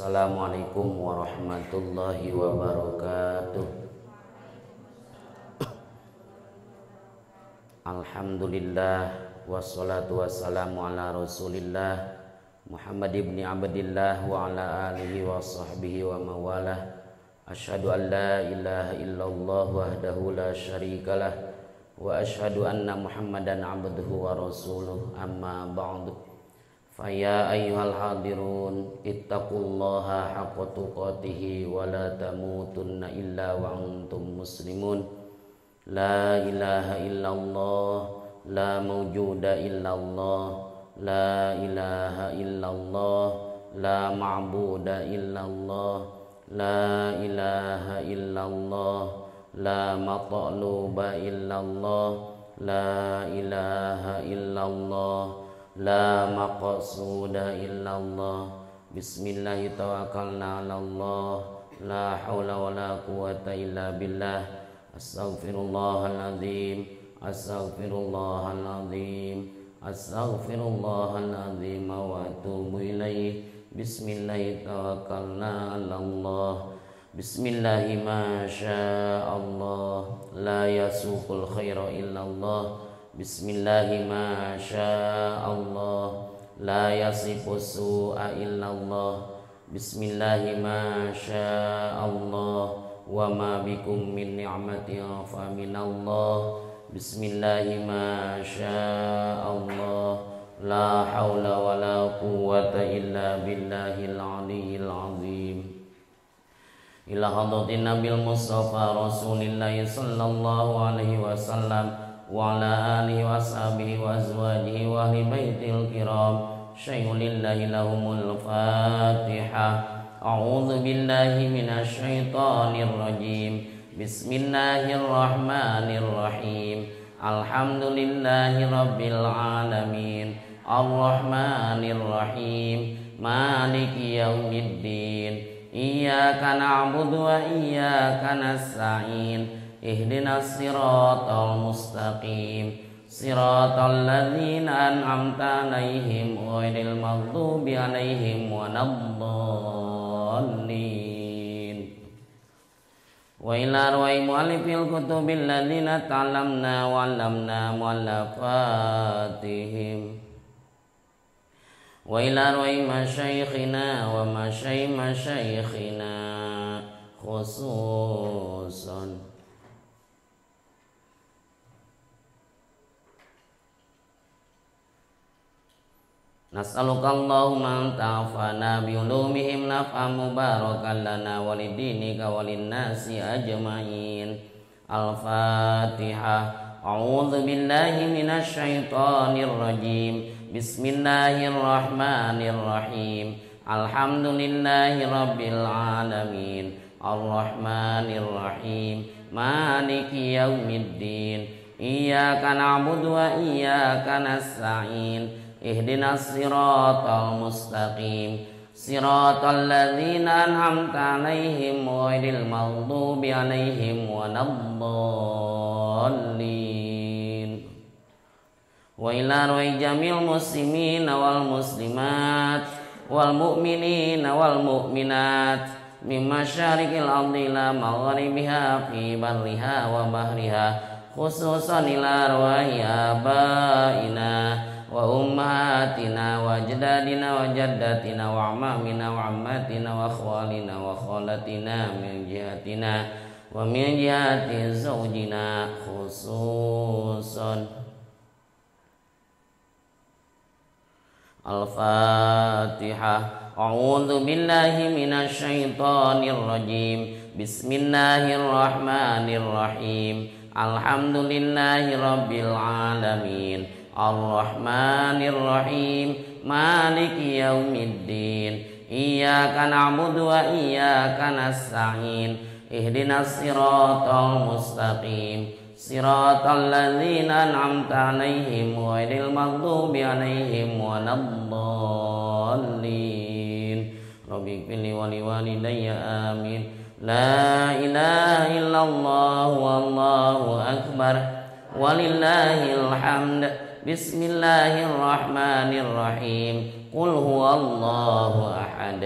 Assalamualaikum warahmatullahi wabarakatuh. Alhamdulillah wassalatu wassalamu ala Rasulillah Muhammad ibni Abdillah wa ala alihi wa sahbihi wa mawalah. Asyhadu an la ilaha illallah wahdahu la syarikalah wa asyhadu anna Muhammadan abduhu wa rasuluh. Amma ba'du. Faya ayyuhal hadirun ittaqullaha haqqa tuqatihi wa la tamutunna illa wa antum muslimun. La ilaha illallah, la mawjuda illallah, la ilaha illallah, la ma'buda illallah, la ilaha illallah, la matluba illallah, la ilaha illallah, la maqsuda illallah. Bismillahi tawakkalna ala Allah, la haula wa la quwata illa billah. Astaghfirullahaladzim, astaghfirullahaladzim, astaghfirullahaladzim wa atubu ilaih. Bismillahi tawakkalna ala Allah. Bismillahi ma sya'allah, la yasuqul khaira illallah. Bismillahi ma sya'allah, la yasifu su'a illallah. Bismillahi ma sya'allah, wa ma bikum min ni'matin fa minallah. Bismillahi ma sya'allah, la haula wa la quwwata illa billahil aliyyil azim. Ila hadratin Nabil Mustafa Rasulillahi sallallahu alaihi wasallam wa ala alihi wa ashabihi wa azwajihi wa ahli baitil kiram. Syai'ulillahi lahumul fatihah. A'udzu billahi minasyaitonir rajim. Bismillahirrahmanirrahim. Alhamdulillahi rabbil alamin. Arrahmanir rahim. Maliki yaumiddin. Iyyaka na'budu wa iyyaka nasta'in. Ihdinas siratal mustaqim, siratal ladzina an'amta 'alaihim ghairil maghdubi 'alaihim waladdallin. Wa ila arwahi mu'allifil kutubil ladzina ta'allamna wa 'allamna mu'allafatihim. Wa ila arwahi masyayikhina wa masyayikh masyayikhina khususan. Nas'aluka Allahumma an ta'afana bi ulumihim naf'an mubarakan lana wa lidinika wa linnasi ajma'in. Al-Fatihah. A'udzu billahi minasyaitonir rajim. Bismillahirrahmanirrahim. Alhamdulillahi rabbil alamin. Arrahmanir rahim. Maliki yaumiddin. Iyyaka na'budu wa iyyaka nasta'in. Ihdinas siratal mustaqim, siratal ladzina an'amta 'alaihim ghairil maghdubi 'alaihim waladdallin. Wa ila arwahi jamil muslimin wal muslimat wal mu'minina wal mu'minat min masyariqil ardi ila magharibiha fi barriha wa bahriha, khususan ila arwahi abaina wa ummahatina wa ajdadina wa jaddatina wa amamina wa ammatina wa akhwalina wa khalatina min jihatina wa min jihati zawjina khususan. Al-Fatihah. A'udzu billahi minasyaitonir rajim. Bismillahirrahmanirrahim. Alhamdulillahi rabbil alamin. Ar-Rahmanir Rahim. Maliki yaumiddin. Iyyaka na'budu wa iyyaka nasta'in. Ihdinas siratal mustaqim, siratal ladzina an'amta 'alaihim ghairil maghdubi 'alaihim waladdallin. Rabbighfirli wa liwalidayya amin. La ilaha illallah wallahu akbar walillahil hamd. Bismillahirrahmanirrahim. Qul huwallahu ahad.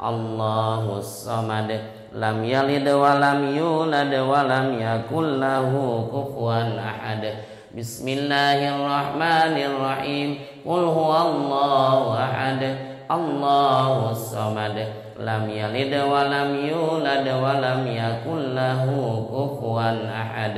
Allahus samad lam yalid wa lam yulad wa lam yakul lahu kufuwan ahad. Bismillahirrahmanirrahim. Qul huwallahu ahad, Allahus samad, lam yalid wa lam yulad wa lam yakul lahu kufuwan ahad.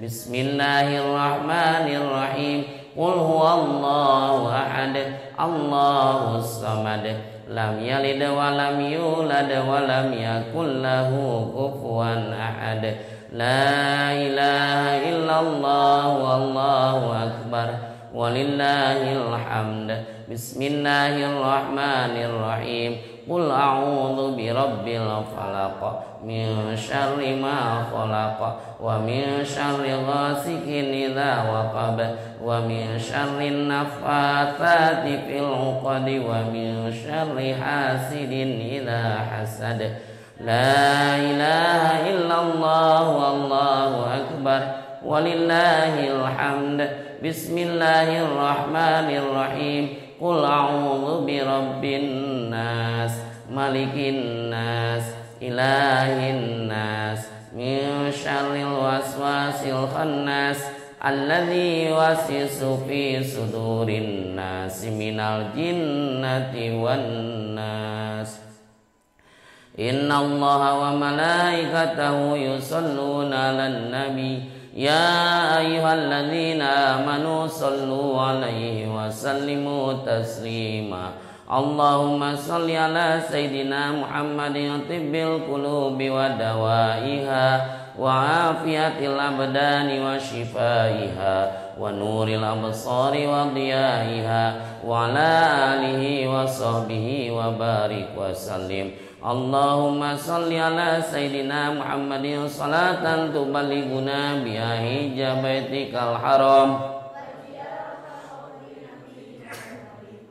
Bismillahirrahmanirrahim. Qul huwallahu ahad, Allahus samad, lam yalid wa lam yulad wa lam yakul lahu kufuwan ahad. La ilaha illallah wallahu akbar walillahil hamd. Bismillahirrahmanirrahim. Qul a'udzu birabbil falaq min syarri ma khalaq wa min syarri ghasikin idza waqab wa min syarri naffatsati fil 'uqad wa min syarri hasidin idza hasad. La ilaha illallah wallahu akbar walillahil hamd. Bismillahirrahmanirrahim. Qul a'udzu birabbin nas, malikin nas, ilahin nas, min syarril waswasil khannas, alladzi yuwaswisu fi sudurin nas minal jinnati wan nas. Innallaha wa malaikatahu yusholluna 'alan nabi ya ayyuhalladzina amanu shallu 'alaihi wa sallimu taslima. Allahumma shalli ala sayyidina Muhammadin tibbil qulubi wa dawaiha wa afiyatil abdani wa shifaiha wa nuril absari wa diyaiha wa ala alihi wa sahbihi wa barik wa sallim. Allahumma shalli ala sayyidina Muhammadin salatan tuballighuna biha hijabaitikal haram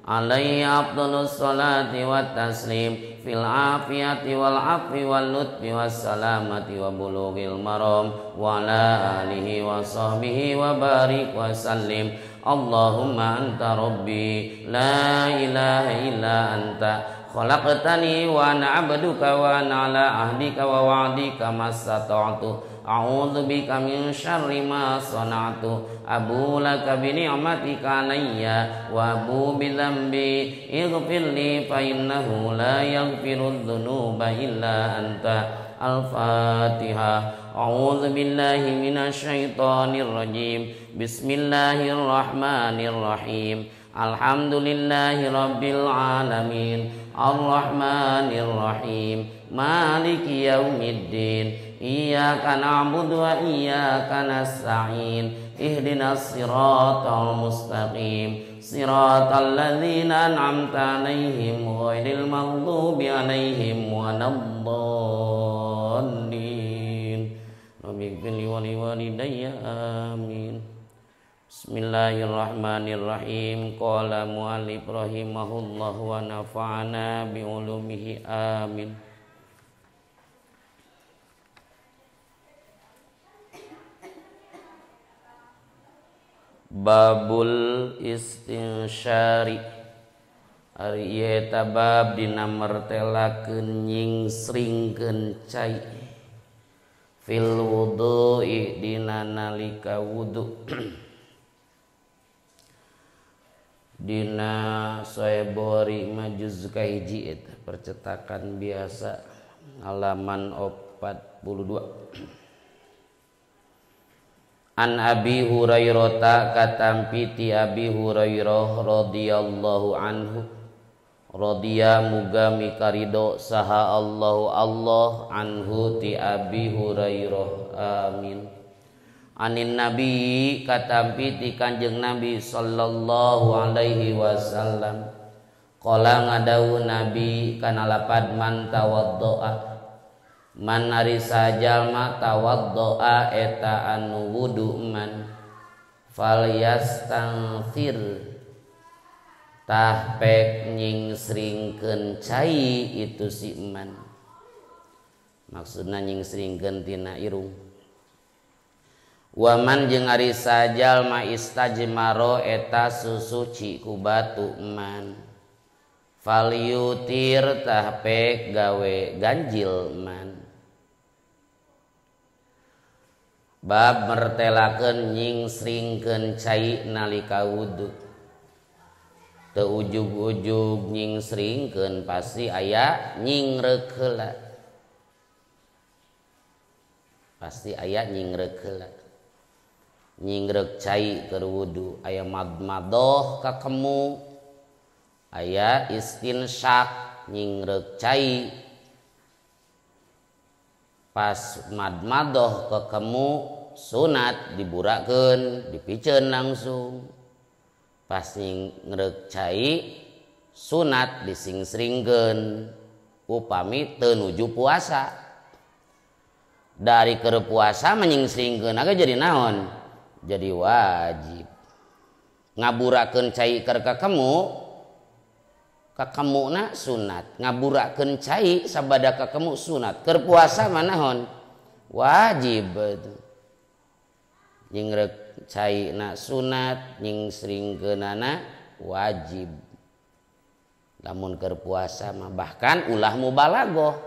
alaihi afdhalus salati wat taslim fil afiyati wal afwi wal lutfi was salamati wa bulughil maram wa ala alihi wa sahbihi wa barik wa sallim. Allahumma anta rabbi la ilaha illa anta khalaqtani wa ana 'abduka wa ana 'ala ahdika wa wa'dika mastata'tu. A'udzu bika min syarri ma sana'tu. Abu laka bi ni'matika alayya wa abu bi dzambi ighfir li fa innahu la yaghfiru dzunuba illa anta. Al-Fatihah. A'udzu billahi minasyaitonir rajim. Bismillahirrahmanirrahim. Alhamdulillahi rabbil alamin. Arrahmanir rahim. Maliki yaumiddin. Iyyaka na'budu wa iyyaka nasta'in. Ihdinas siratal mustaqim. Siratal ladzina an'amta 'alaihim ghairil maghdubi 'alaihim waladdallin. Rabbighfirli wa liwalidayya amin. Bismillahirrahmanirrahim. Qala mu'allif rahimahullah wa nafa'ana bi'ulumihi amin. Babul istinsyari. Ari ieu eta bab dina mertelakeun nyingsringkeun cai fil wudu'i dina nalika wudu. Dina Sahih Bukhari mah juz kahiji eta percetakan biasa halaman 42. An Abi Hurairah katampi ti Abi Hurairah radhiyallahu anhu radhiya muga mikarido saha Allahu Allah anhu ti Abi Hurairah amin. Anin Nabi katampi ti Kanjeng Nabi sallallahu alaihi wasallam qala ngadawu Nabi kana lapad man tawaddoa man ari sajalma tawaddoa eta anu wudu man fal yastanfir tah pek nyingsringkeun cai itu si man, maksudna nyingsringkeun tina irung. Waman jeung ari sajalma istajmaro eta susuci ku batu man Falyutir tah pek gawe ganjil man. Bab mertelakeun nyingsringkeun cai nalika wudu. Teu ujug-ujug nyingsringkeun pasti aya nyingreuk heula. Pasti aya nyingreuk heula. Nyingreuk cai keur wudu aya madmadoh ka kemu. Aya istinsyak nyingreuk cai pas madmadoh ke kemu sunat diburakeun dipiceun langsung pas nyingreuk cai sunat disingsringkeun upami teu nuju puasa dari keur puasa menyingsringkeun aga jadi naon jadi wajib ngaburakeun cai keur ka kemu kakemuna sunat ngaburakeun cai sabada kakemu sunat keur puasa mah naon wajib nyingreuk cai na sunat nyingsringkeunana wajib lamun keur puasa mah bahkan ulah mubalagoh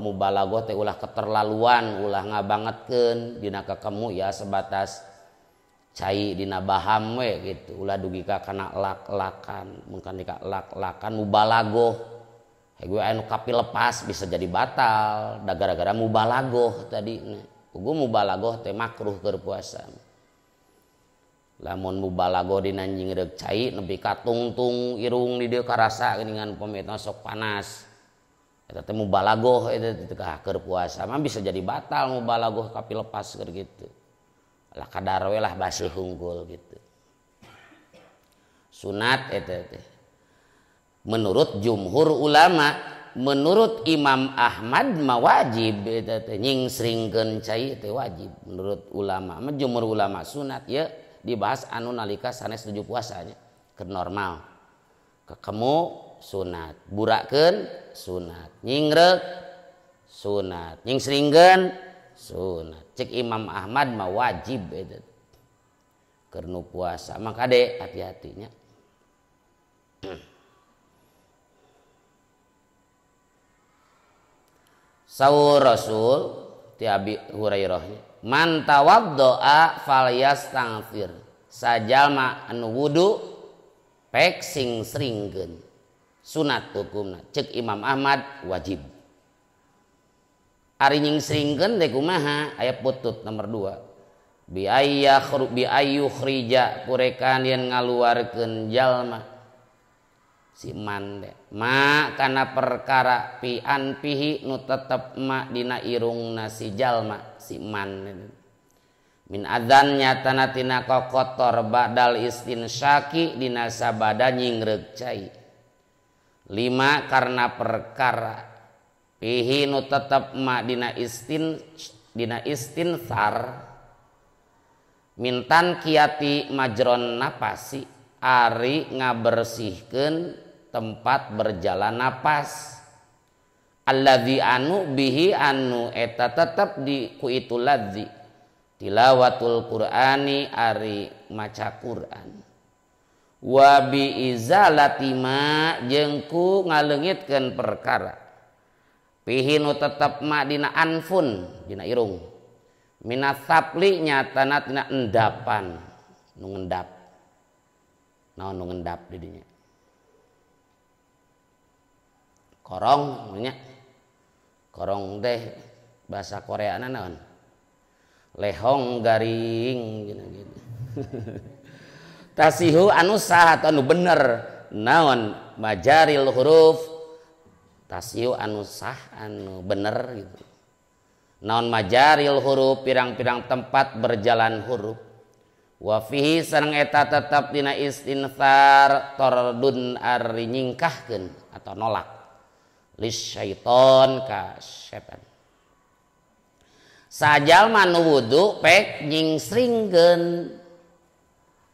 mubalagoh teh ulah keterlaluan ulah ngabangetkeun dina kakemu ya sebatas cai dina baham we gitu ulah dugi ka kana lak-lakan mun kan dika lak-lakan mubalagoh gue anu kapi lepas bisa jadi batal da gara-gara mubalagoh tadi ugu mubalagoh teh makruh keur puasa lamun mubalagoh dina nyingreuk cai nepi ka tungtung irung di dieu karasa geuningan pamita sok panas eta teh mubalagoh eta teh keur puasa mah bisa jadi batal mubalagoh kapi lepas keur gitu lah kadar we lah basuh hungkul gitu sunat eta teh menurut jumhur ulama menurut Imam Ahmad mah wajib eta teh nyingsringkeun cai teh wajib menurut ulama mah jumhur ulama sunat ya dibahas anu nalika sanes nuju puasanya keur normal kekemu sunat burakeun sunat nyingreuk sunat nyingsringkeun sunat cek Imam Ahmad mah wajib eta keur nu puasa mah kade hati-hatinya. Saur Rasul ti Abi Hurairah man tawaddoa falyastaghfir sajalma anu wudu pek sing sringkeun sunat hukumna cek Imam Ahmad wajib. Ari nyingsringkeun teh kumaha aya putut nomor 2 bi ayyukhrija purekan yen ngaluarkeun jalma si man teh ma kana perkara pi anpihi nu tetep ma dina irungna si jalma si man min adzan nyatana tina kokotor badal istinsyaki dina sabada nyingreuk cai lima karena perkara pihi nu tetep ma dina istinsar mintan kiati majron napasi ari ngabersihkeun tempat berjalan napas alladzi anu bihi anu eta tetep di ku itu ladzi tilawatul qur'ani ari maca Qur'an wa bi izalati ma jeung ku ngaleungitkeun perkara pihi nu tetep ma dina anfun dina irung minasapli nyatana tina endapan nu ngendap naon nu ngendap di dinya korong nya korong teh bahasa Koreana naon lehong garing gitu. Tasihu anu sah atau anu bener naon majaril huruf tasiu anu sah anu bener gitu naon majaril huruf pirang-pirang tempat berjalan huruf wa fihi sareng eta tetep dina istinthar tordun ari nyingkahkeun atau nolak lisyaiton ka setan sajalma nu wudu pek nyingsringkeun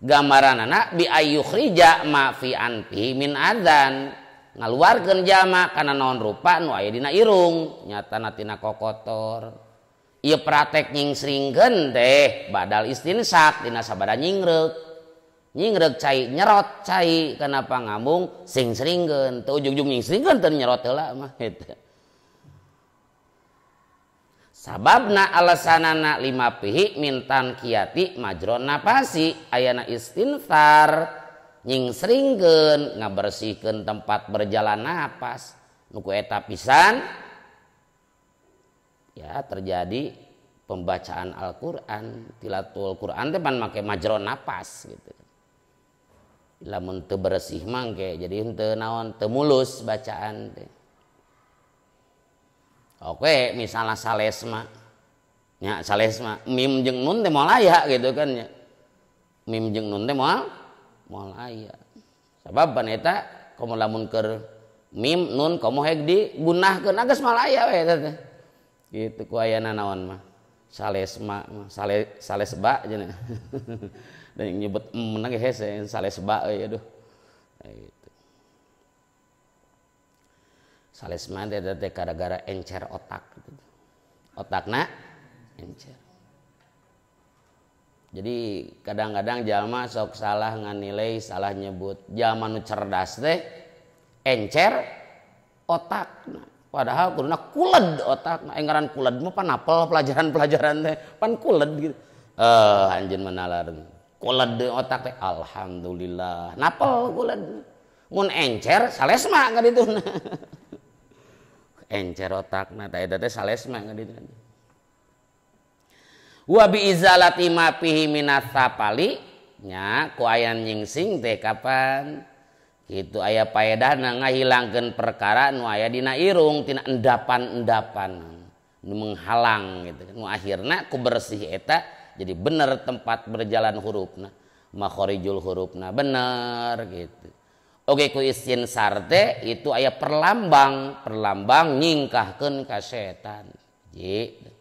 gambaranana bi ayyukhrija ma fi anfi min adzan ngaluarkeun jalma kana naon rupa nu aya dina irung nyatana tina kokotor ieu praktek nyingsringkeun teh badal istinsak dina sabada nyingreuk Nyingreug cai nyerot cai kana pangambung sing-sringkeun teu ujug-ujug nying-sringkeun teu nyerot heula mah gitu. Sababna alasanana lima pihi mintan kiati majron napasi ayana istinthar nyingsringkeun ngabersihkeun tempat berjalan napas nu ku eta pisan ya terjadi pembacaan Al-Qur'an tilatul Qur'an teh pan make majron napas gitu. Lamun teu bersih mangke jadi henteu naon teu mulus bacaan teh. Oke, misalnya salesma. Nya salesma mim jeung nun teh moal aya gitu kan nya. Mim jeung nun teh moal aya. Sabab pan eta komo lamun keur mim nun komo heg digunahkeun geus moal aya we eta teh. Gitu ku ayana naon mah. Salesma mah salesba cenah. Dan nyebut menang ge hese salesba euy aduh. Gitu. Salesma teh teh gara-gara encer otak gitu. Otakna encer. Jadi kadang-kadang jalma sok salah nganilai, salah nyebut. Jalma nu cerdas teh encer otakna. Padahal kuduna kuled otakna. Ngaran kuled mah pan apel pelajaran-pelajaran teh, pan kuled gitu. Anjeun manalar. Kuled otak teh alhamdulillah. Napel kuled. Mun encer salesma kadituna. Encer otakna tah eta teh salesma kaditu. Wa bi izalati ma fihi minats sapali nya ku aya nyingsing teh kapan kitu aya paedahna ngahilangkeun perkara nu aya dina irung tina endapan-endapan nu menghalang gitu nu akhirna ku bersih eta jadi bener tempat berjalan hurufna makharijul hurufna bener gitu. Oke ku istinsar teh itu aya perlambang, perlambang nyingkahkeun ka setan. Gitu.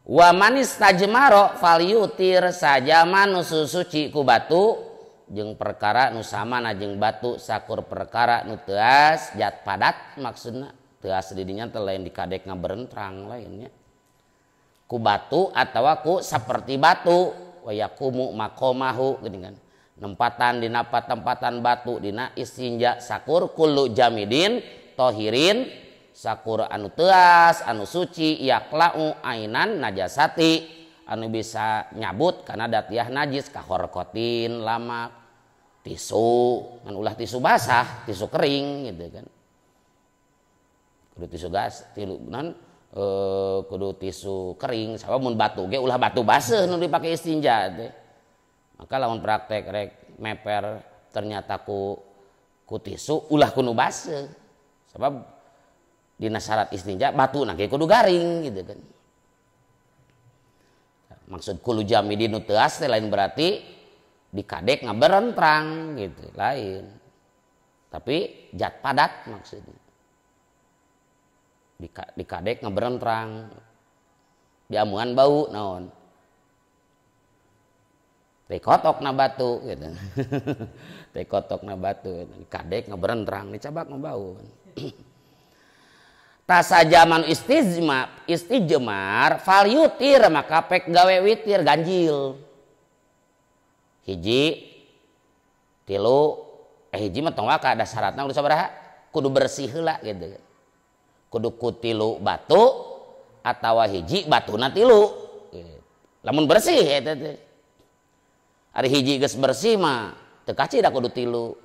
Wa manis tajmaro falyutir sajama nu suci ku batu jeung perkara nu samana jeung batu sakur perkara nu teuas jat padat maksudna teuas di dinya teh lain dikadek ngaberentrang lainnya. Ku batu atawa ku saperti batu wa yaqumu maqamahu geuning kan. Nempatan dina patempatan batu dina istinja sakur kullu jamidin tohirin sakur anu teas anu suci yaklau ainan najasati anu bisa nyabut karena datiah najis kahorkotin lamak tisu ngan ulah tisu basah tisu kering gitu kan kudu tisu gas tilu non kudu tisu kering sabab mun batu ge ulah batu baseuh nu dipake istinja teh. Maka lamun praktek rek meper ternyata ku tisu ulah kudu baseuh. Sebab dina syarat istinja batu na ge kudu garing gitu kan. Maksud kulu jamidin nu teuas teh lain berarti dikadek ngaberentrang gitu, lain. Tapi jat padat maksudnya. Dikadek ngaberentrang. Diamuan bau naon. Teh kotok na batu gitu. Teh kotok na batu, kadek ngaberentrang, dicabak mah bau. Tasajaman istijma, istijmar falyutir maka pek gawe witir ganjil. Hiji tilu hiji mah tong waka ada syaratna kudu sabaraha? Kudu bersih heula gitu. Kudu ku tilu batu atawa hiji batuna tilu. Gitu. Lamun bersih eta teh. Ari hiji geus bersih mah teu kacida kudu tilu.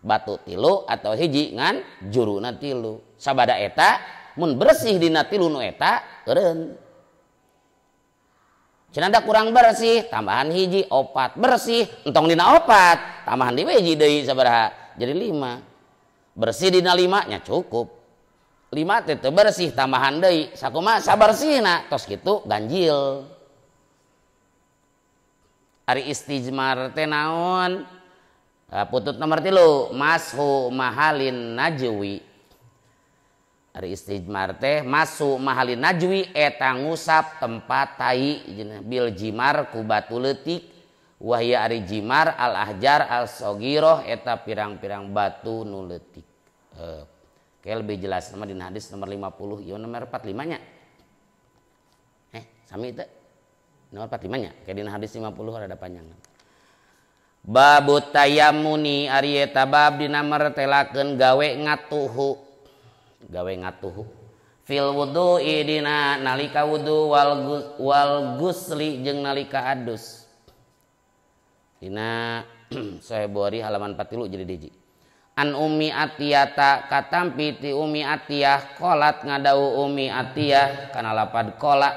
Batu tilu atau hiji ngan juruna tilu. Sabada eta mun bersih dina tilu nu eta eureun. Cenah da kurang bersih tambahan hiji opat bersih entong dina opat tambahan deui hiji deui sabaraha jadi 5. Bersih dina 5 nya cukup. 5 teh teu bersih tambahan deui sakumaha sabersihna tos kitu ganjil. Ari istijmar teh naon? Putut nomor 3 mashu mahalin najwi. Ari istijmar teh mashu mahalin najwi eta ngusap tempat tai bil jimar ku batu leutik wahya ari jimar al ahjar al sogiroh eta pirang-pirang batu nu leutik. Kayak lebih jelas nama dina hadis nomor 50 ieu nomor 45 nya. Sami teh. Nomor 45 nya, kayak dina hadis 50 rada panjang. Babu tayamuni ari eta bab dina mertelakeun gawe ngatuhu. Gawe ngatuhu. Fil wudu'i dina nalika wudu wal gusli jeung nalika adus. Dina Sahih Bukhari halaman 43 jadi hiji. An Ummi Atiyata katampi ti Ummi Atiyah qolat ngadau Ummi Atiyah kana lapad qola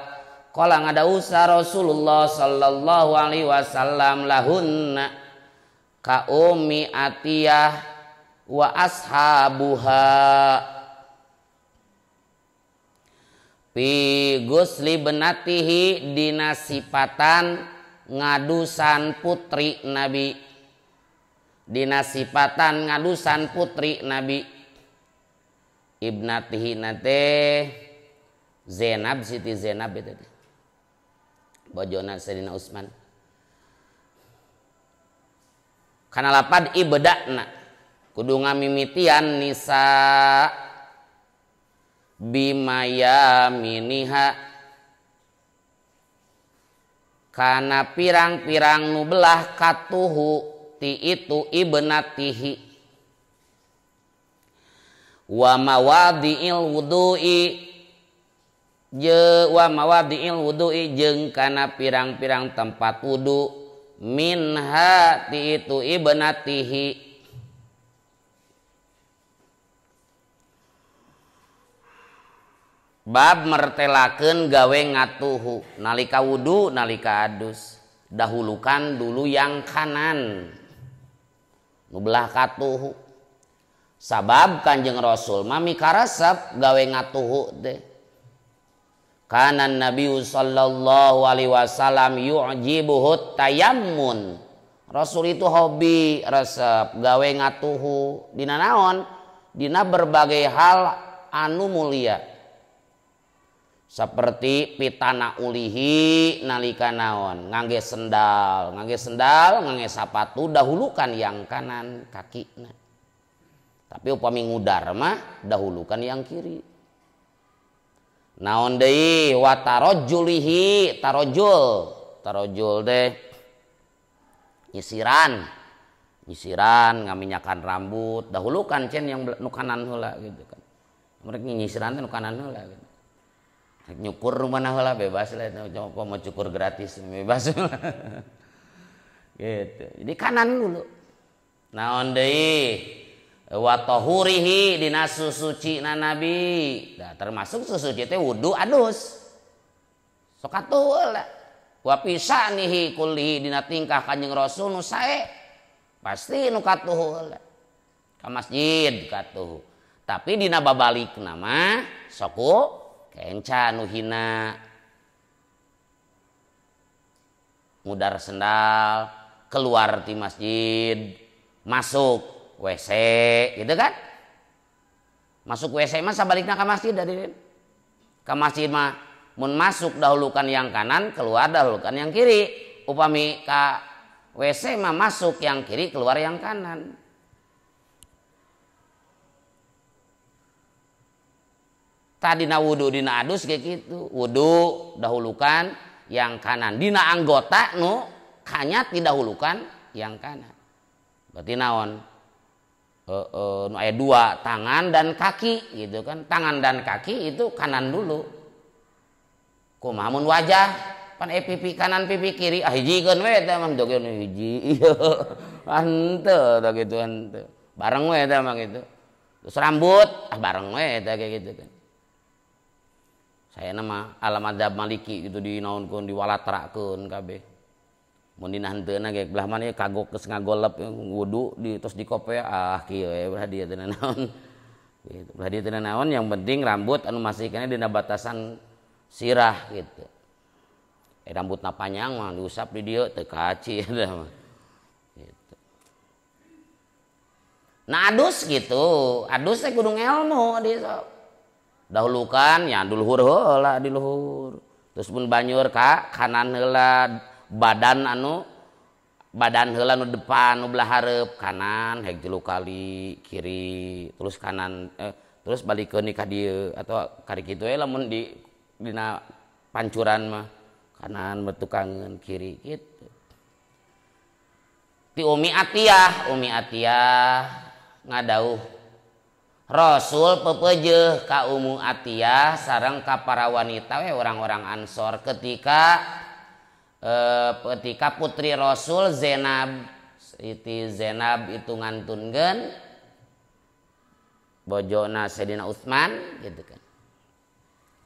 qola ngadau sa Rasulullah sallallahu alaihi wasallam lahunna ka Ummi Atiyah wa ashabuha fi gusli benatihi dina sipatan ngadusan putri Nabi, dina sipatan ngadusan putri Nabi ibnatihi nate Zainab, Siti Zainab itu bojona Sayyidina Utsman. Kana lapad ibda'na kudu ngamimitian nisa bimayaminiha kana pirang-pirang nu belah katuhu ti itu ibnatihi wa mawadi'il wudu'i je wa mawadi'il wudu'i jeung kana pirang-pirang tempat wudu minha ti itu ibnatihi. Bab mertelakeun gawe ngatuhu nalika wudu nalika adus, dahulukan dulu yang kanan nu belah katuhu. Sabab Kanjeng Rasul mah mikaresep gawe ngatuhu teh. Kana Nabi sallallahu alaihi wasallam yu'jibuhu tayammun. Rasul itu hobi resep gawe ngatuhu dina naon? Dina berbagai hal anu mulia. Seperti pitana ulihi nalika naon, ngangge sendal, ngangge sendal, ngangge sapatu, dahulukan yang kanan kakina. Tapi upami ngudar mah dahulukan yang kiri. Naon deui wa tarajjulihi, tarajjul, tarajjul deh nyisiran, nyisiran ngaminyakan rambut, dahulukan cen yang nu kanan heula gitu kan. Mereka nyisiran teh nu kanan heula gitu. Nyukur rumah heula bebas lah, cuma mau cukur gratis bebas gitu. Jadi kanan dulu. Naon deui wa tahurihi dina susuci na Nabi. Nah, termasuk susuci teh wudu adus. Sok atuh heula. Wa pisanihi kullihi dina tingkah Kanjeng Rasul nu sae. Pasti nu katuhu heula. Ka masjid katuhu. Tapi dina babalikna mah sok kenca nu hina, mudar sendal, keluar di masjid, masuk WC, gitu kan? Masuk WC mah sabalikna ka masjid dari ka masjid mah mun masuk dahulukan yang kanan, keluar dahulukan yang kiri. Upami ka WC mah masuk yang kiri, keluar yang kanan. Tadi na wudu dina adus kayak gitu. Wudu dahulukan yang kanan. Dina anggota nu kanyat didahulukan yang kanan. Berarti naon? Nu aya dua, tangan dan kaki gitu kan. Tangan dan kaki itu kanan dulu. Kumaha mun wajah pan pipi kanan pipi kiri ah hijikeun we eta mah dogeun hiji. Henteu tah kitu henteu. Bareng we eta mah gitu. Terus rambut ah bareng we eta kayak gitu kan. Saya nama alam madzhab Maliki gitu dinaonkeun diwalatrakeun kabeh. Mun dina henteuna ge belah mana kagok geus ngagolep wudu di terus dikope ah kieu we belah dieu teh naon. Gitu. Belah dieu teh naon yang penting rambut anu masih keneh dina batasan sirah gitu. Rambutna panjang mah diusap di dieu teu kaci eta mah. Gitu. Nah adus gitu, adus teh kudu ngelmu di sok. Dahulukan ya di luhur heula di luhur. Terus mun banyur ka kanan heula badan anu badan heula nu depan nu belah hareup kanan heg 3 kali kiri terus kanan terus balikeun ka dieu atau kari kitu we lamun di dina pancuran mah kanan bertukangan kiri gitu. Ti Umi Atiyah, Umi Atiyah ngadauh Rasul pepeujeuh ka Ummu Atiyah sareng ka para wanita we orang-orang Ansor ketika ketika putri Rasul Zainab, Siti Zainab itu ngantunkeun bojona Sayyidina Utsman gitu kan.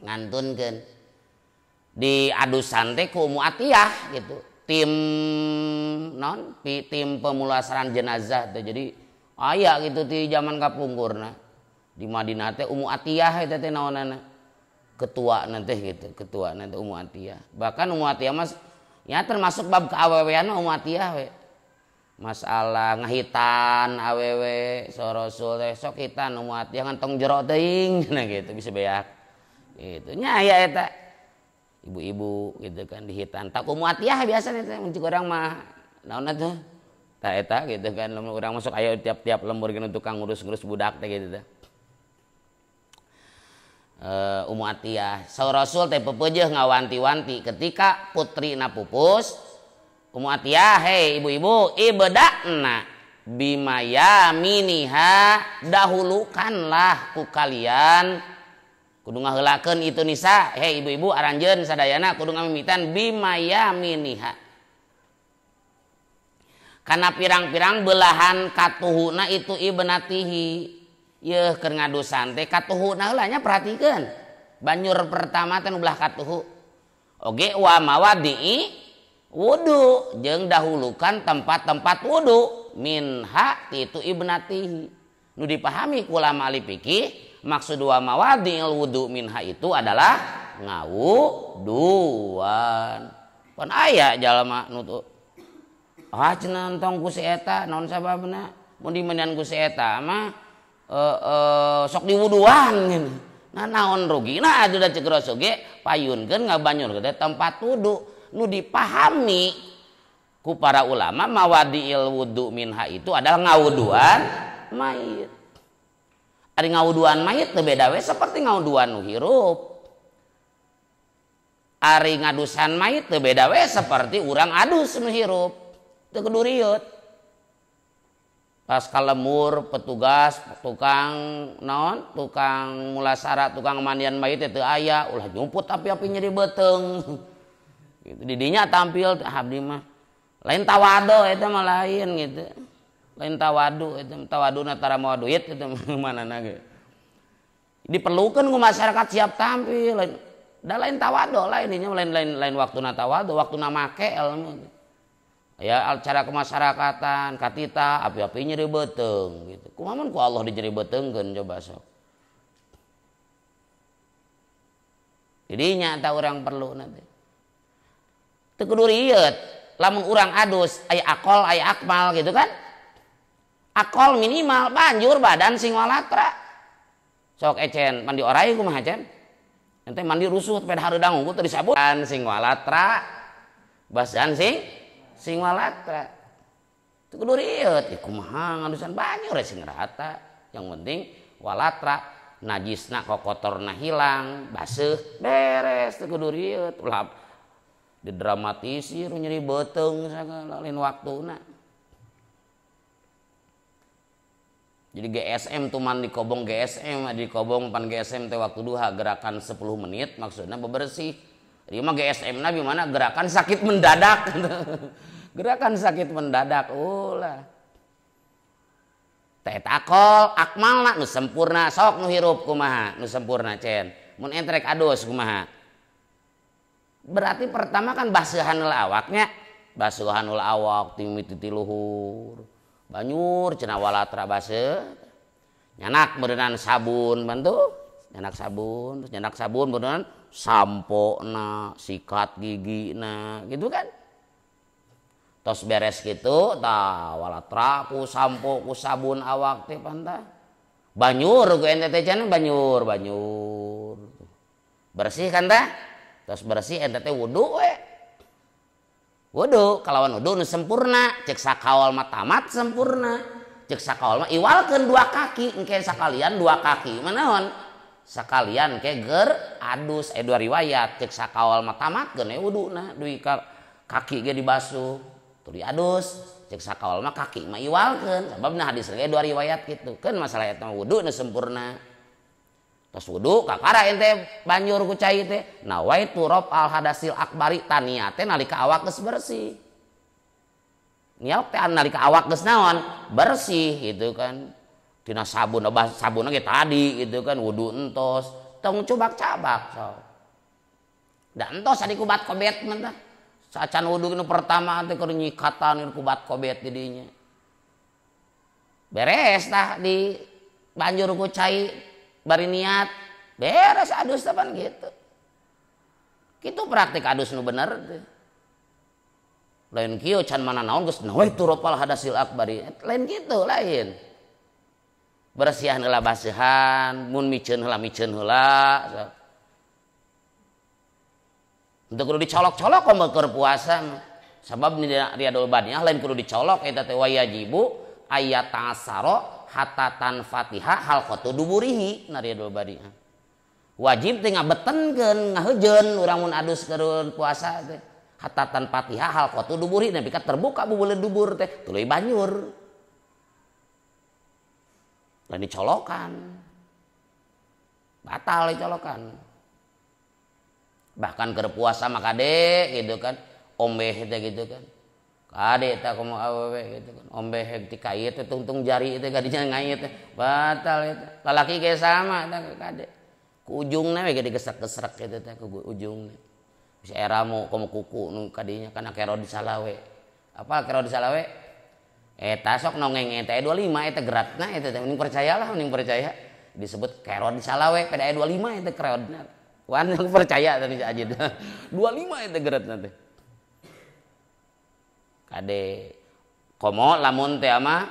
Ngantunkeun di adusan teh ku Ummu Atiyah gitu. Tim non tim pemulasaran jenazah teh jadi aya gitu di zaman kapungkurna di Madinah teh Ummu Atiyah eta teh naonana ketua nanti gitu, ketua nanti Ummu Atiyah. Bahkan Ummu Atiyah mas ya termasuk bab keawewean Ummu Atiyah we. Masalah ngahitan awewe so Rasul teh sok hitan Ummu Atiyah ngantong jero teuing nah gitu bisa beak. Gitu nya aya eta ibu-ibu gitu kan dihitan. Tak Ummu Atiyah biasanya teh mun urang mah naon atuh tah eta gitu kan lamun urang masuk aya tiap-tiap lembur geus tukang ngurus-ngurus budak teh gitu teh. Ummu Atiyah saur Rasul teh pepeujeuh ngawanti-wanti ketika putrina pupus. Ummu Atiyah, hei ibu-ibu, ibda'na bimayaminiha, dahulukanlah ku kalian kudu ngaheulakeun itu nisa, hei ibu-ibu aranjeun sadayana kudu ngamimitan bimayaminiha kana pirang-pirang belahan katuhuna itu ibnatihi. Yeuh keur ngadusan teh katuhuna heula nya perhatikeun. Banjur pertama teh nu belah katuhu. Oge wa mawadii wudu jeung dahulukan tempat-tempat wudu minha itu ibnatihi. Nu dipahami ku ulama ahli fikih maksud wa mawadiil wudu minha itu adalah ngawuduan. Pan aya jalma nu tuh ah cenah entong ku si eta naon sababna mun dimendan ku si eta mah sok diwuduan gini. Nah naon rugina atuh da ceuk Rasul ge payunkeun ngabanyurkeun teh tempat wudu. Nu dipahami ku para ulama mawadiil wudu minha itu adalah ngawuduan mayit. Ari ngawuduan mayit teu beda we seperti ngawuduan nu hirup. Ari ngadusan mayit teu beda we seperti urang adus nu hirup. Teu kudu rieut. Pas kalemur petugas tukang naon tukang mulasara tukang mandian mayit teu aya ulah nyumput api-api nyeri beuteung. Gitu didinya tampil abdi mah lain tawadu eta mah lain gitu. Lain tawadu eta tawaduna tara mawa duit eta manana ge. Diperlukeun ku masyarakat siap tampil lain da lain tawadu lain dinya lain lain lain waktuna tawadu waktuna make ilmu. Ya cara kemasyarakatan katita api-api nyeri beuteung gitu. Kumaha mun ku Allah dijeri beuteungkeun coba sok. Jadi nyata orang perlu nanti. Teu kudu rieut lamun urang adus aya akol aya akmal gitu kan. Akol minimal banjur badan sing walatra. Sok ecen mandi orai kumaha cen? Ente mandi rusuh peda hareudang unggul teu disabun sing walatra. Basan sing walatra. Teu kudu rieut kumaha ngadusan banjur sing rata. Yang penting walatra najisna kokotorna hilang, baseuh beres teu kudu rieut. Ulah didramatisir nyeri beuteung sagala lain waktuna. Jadi GSM tuh mandi kobong GSM, di kobong pan GSM teh waktu duha gerakan 10 menit maksudnya bebersih. Jadi mah GSM na gimana gerakan sakit mendadak. Gerakan sakit mendadak ulah. Teh takol akmalna nu sempurna sok nu hirup kumaha nu sempurna cen. Mun entrek adus kumaha. Berarti pertama kan basuhan heula awaknya, basuhan heula awak timiti ti luhur. Banyur cenah walatra baseuh. Nyanak beureunan sabun bantu, nyanak sabun, terus nyanak sabun beureunan sampona, sikat gigina gitu kan. Tos beres gitu, tah walatra ku sampo ku sabun awak teh pantah. Banyur ku ente teh cenah banyur, banyur. Bersih kan tah? Tos bersih ente teh wudu we. Wudu kalawan wudu nu sempurna, cek sakaol mah tamat sempurna. Cek sakaol mah iwalkeun dua kaki, engke sakalian dua kaki mah naon? Sakalian ke ger adus dua riwayat cek sakaol mah tamatkeun we wuduna dugi ka kaki ge dibasuh. Tuluy adus, Cek sakaol mah kaki mah iwalkeun sababna hadis ge dua riwayat kitu. Keun masalah eta mah wudu nu sempurna. Tos wudu kakara ente banjur ku cai teh nawaitu raf'al hadasil akbari tania teh nalika awak geus bersih. Niat teh nalika awak geus naon? Bersih gitu kan. Tina sabun sabun ge tadi gitu kan wudu entos tong cubak-cabak sok. Da entos adi kubat kobet mah tah. Sacan wudu nu pertama teh keur nyikatan kubat kobet di dinya. Beres tah di banjur ku cai bari niat beres adus teh pan gitu. Kitu praktik adus nu bener teh. Lain kieu can mana naon geus nawaitu raf'al hadasil akbari. Lain kitu lain. Bersihan heula basihan, mun miceun heula miceun heula. Untuk kudu dicolok-colok komo keur puasa mah. Sabab ni Riyadul Badiah lain kudu dicolok eta teh wajibu ayat ta'asaro hatta tanfatiha halqatu duburihi na Riyadul Badiah. Wajib teh ngabetenkeun ngahejeun urang mun adus keur puasa teh. Hatta tanfatiha halqatu duburihi nepi ka terbuka bubuleun dubur teh tuluy banjur. Lain dicolokan. Batal dicolokan. Bahkan keur puasa mah kade gitu kan, ombeh teh gitu kan. Kade teh komo awewe gitu kan. Ombeh ti kait teh tungtung jari teh kadinya ngait teh. Batal eta. Lalaki ge sama teh kade. Ku ujungna we ge digesrek-gesrek kitu teh ku ujungna. Bisa eramu komo kuku nu kadinya kana kerod salawe. Apa kerod salawe? Eta sok nongeng eta 25 eta geratna eta teh mending percayalah mending percaya. Disebut kerod salawe pada 25 eta kerodna. Wan aku percaya tadi si Ajid. 25 eta geratna teh. Kade komo lamun teh ama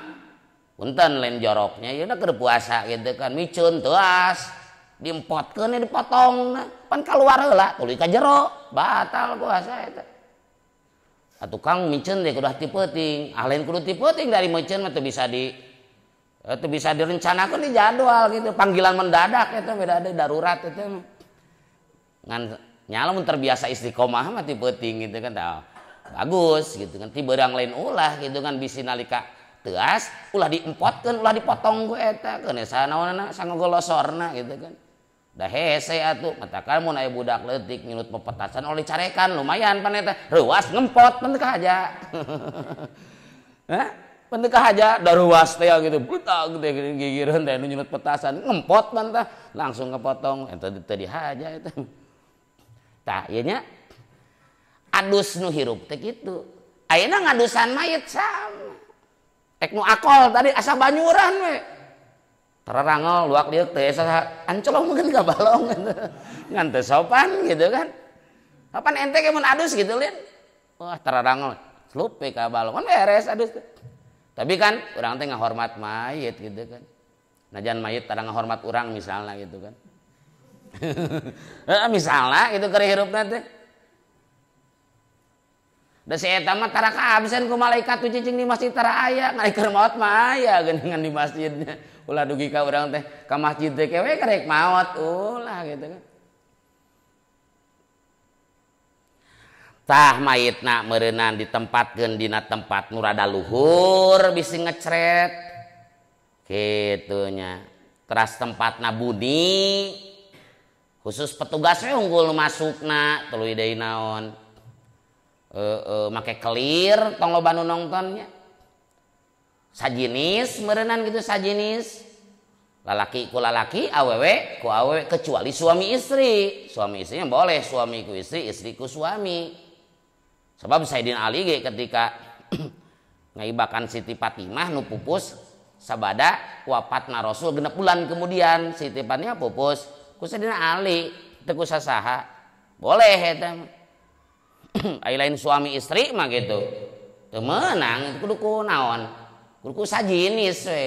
punten lain joroknya ieu keur puasa gitu kan miceun teuas diempotkeun dipotong pan kaluar heula tuluy ka jero batal puasa eta. Atuh kang miceun teh kudu ti peuting, ah lain kudu ti peuting dari miceun mah teu bisa di teu bisa direncanakeun di jadwal gitu, panggilan mendadak eta beda ada darurat eta mah. Ngan nyala mun terbiasa istiqomah mah ti peuting gitu kan tah bagus gitu kan ti beurang lain ulah gitu kan bisi nalika teuas ulah diempotkeun ulah dipotong ku eta keun sanaonana sangogolosorna gitu kan. Da hese atuh matakan mun aya budak leutik ngilut pepetasan oleh carekan lumayan pan eta reuas ngempot pan teu kahaja. Hah? Pan teu kahaja da reuas teh gitu butak teh gigireun teh nu nyilut petasan ngempot pan tah langsung kepotong eta teu dihaja eta. Tah ieu nya adus nu hirup teh kitu. Ayeuna ngadusan mayit sama. Ek nu akol tadi asa banyuran we. Terangol luak liuk teh asa ancolong mungkin ka balong gitu. Ngan teu sopan gitu kan. Kapan ente ge mun adus gitu lin. Wah terangol slup we ka balong kan beres adus teh. Tapi kan urang teh ngahormat mayit gitu kan. Najan mayit tara ngahormat urang misalnya gitu kan. Misalnya gitu keur hirupna teh. Da si eta mah tara kaabsen ku malaikat tu cicing di masjid tara aya, ngalikeun maot mah aya geuningan di masjidnya. Ulah dugi ka urang teh ka masjid teh kewe karek maot ulah gitu kan. Tah mayitna meureunan ditempatkeun dina tempat nu rada luhur bisi ngecret. Kitu nya. Teras tempatna budi khusus petugas we unggul nu masukna tuluy deui naon. Make kelir tong loba nu nontonnya. Sajinis meureunan gitu sajinis. Lalaki ku lalaki, awewe ku awewe kecuali suami istri. Suami istrinya boleh, suami ku istri, istri ku suami. Sebab Sayyidina Ali ge ketika ngaibakan Siti Fatimah nu pupus sabada wafatna Rasul 6 bulan kemudian Siti Fatimah pupus ku Sayyidina Ali teu ku sasaha. Boleh eta mah. Ai lain suami istri mah gitu. Teu meunang kudu ku naon? Kudu ku sajinis we.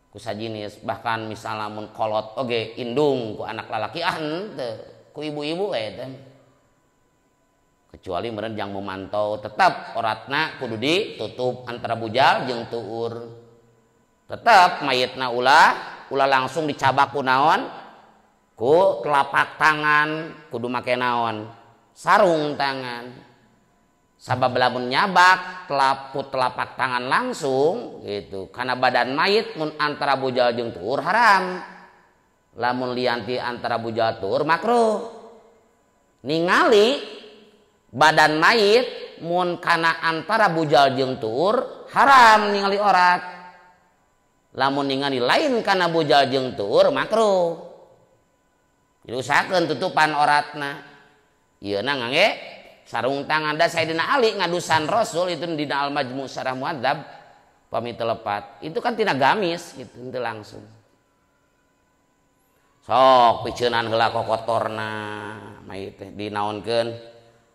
Ku sajinis bahkan misalnya mun kolot oge indung ku anak lalaki ah henteu, ku ibu-ibu we eta. Kecuali meureun jang memantau tetap oratna kudu ditutup antara bujal jeung tuur. Tetap mayitna ulah langsung dicabak ku naon? Ku telapak tangan kudu make naon? Sarung tangan. Sabab lamun nyabak telapak tangan langsung gitu karena badan mayit mun antara bujal jeung tuur haram. Lamun lianti antara bujal tuur makruh. Ningali badan mayit mun kana antara bujal jeung tuur haram ningali orat. Lamun ningali lain kana bujal jeung tuur makruh. Jadi usahakeun tutupan oratna. Ieu na ngangge sarung tangan. Da Sayyidina Ali ngadusan Rasul itu dina Al-Majmu' Syarah Muhadzab pami telepat. Itu kan tina gamis gitu, henteu langsung. Sok piceunan heula kokotorna mayit teh dinaonkeun,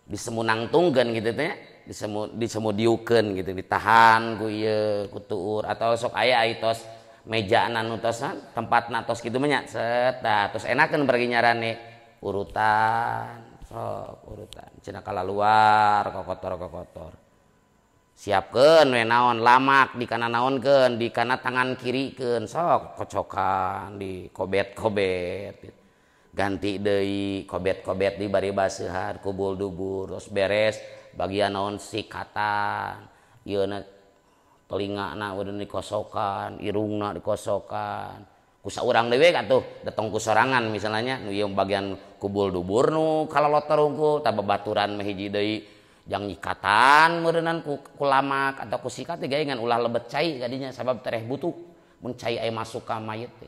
disemunangtungkeun gitu teh, disemudiukeun gitu, ditahan ku ieu ku tuur atau sok aya ai tos mejana nu tosan tempatna tos kitu mah nya set tah tos enakeun pergi nyarane urutan. Sok urutan cenah kalaluar kokotor-kokotor. Siapkeun we naon lamak di kana naonkeun, di kana tangan kirikeun sok kocokan di kobet-kobet. Ganti deui kobet-kobet di bari baseuhan kubul dubur terus beres bagian naon sikatan. Ieu na telingana udah dikosokan, irungna dikosokan. Ku saurang deui atuh datang ku sorangan misalnya nu ieu bagian kubul dubur nu kalolotor hungkul tah babaturan mah hiji deui jang nyikatan meureunnan ku lamak atau ku sikat teh ngan ulah lebet cai kadinya sabab tereh butuh mun cai aya masuk ka mayit teh.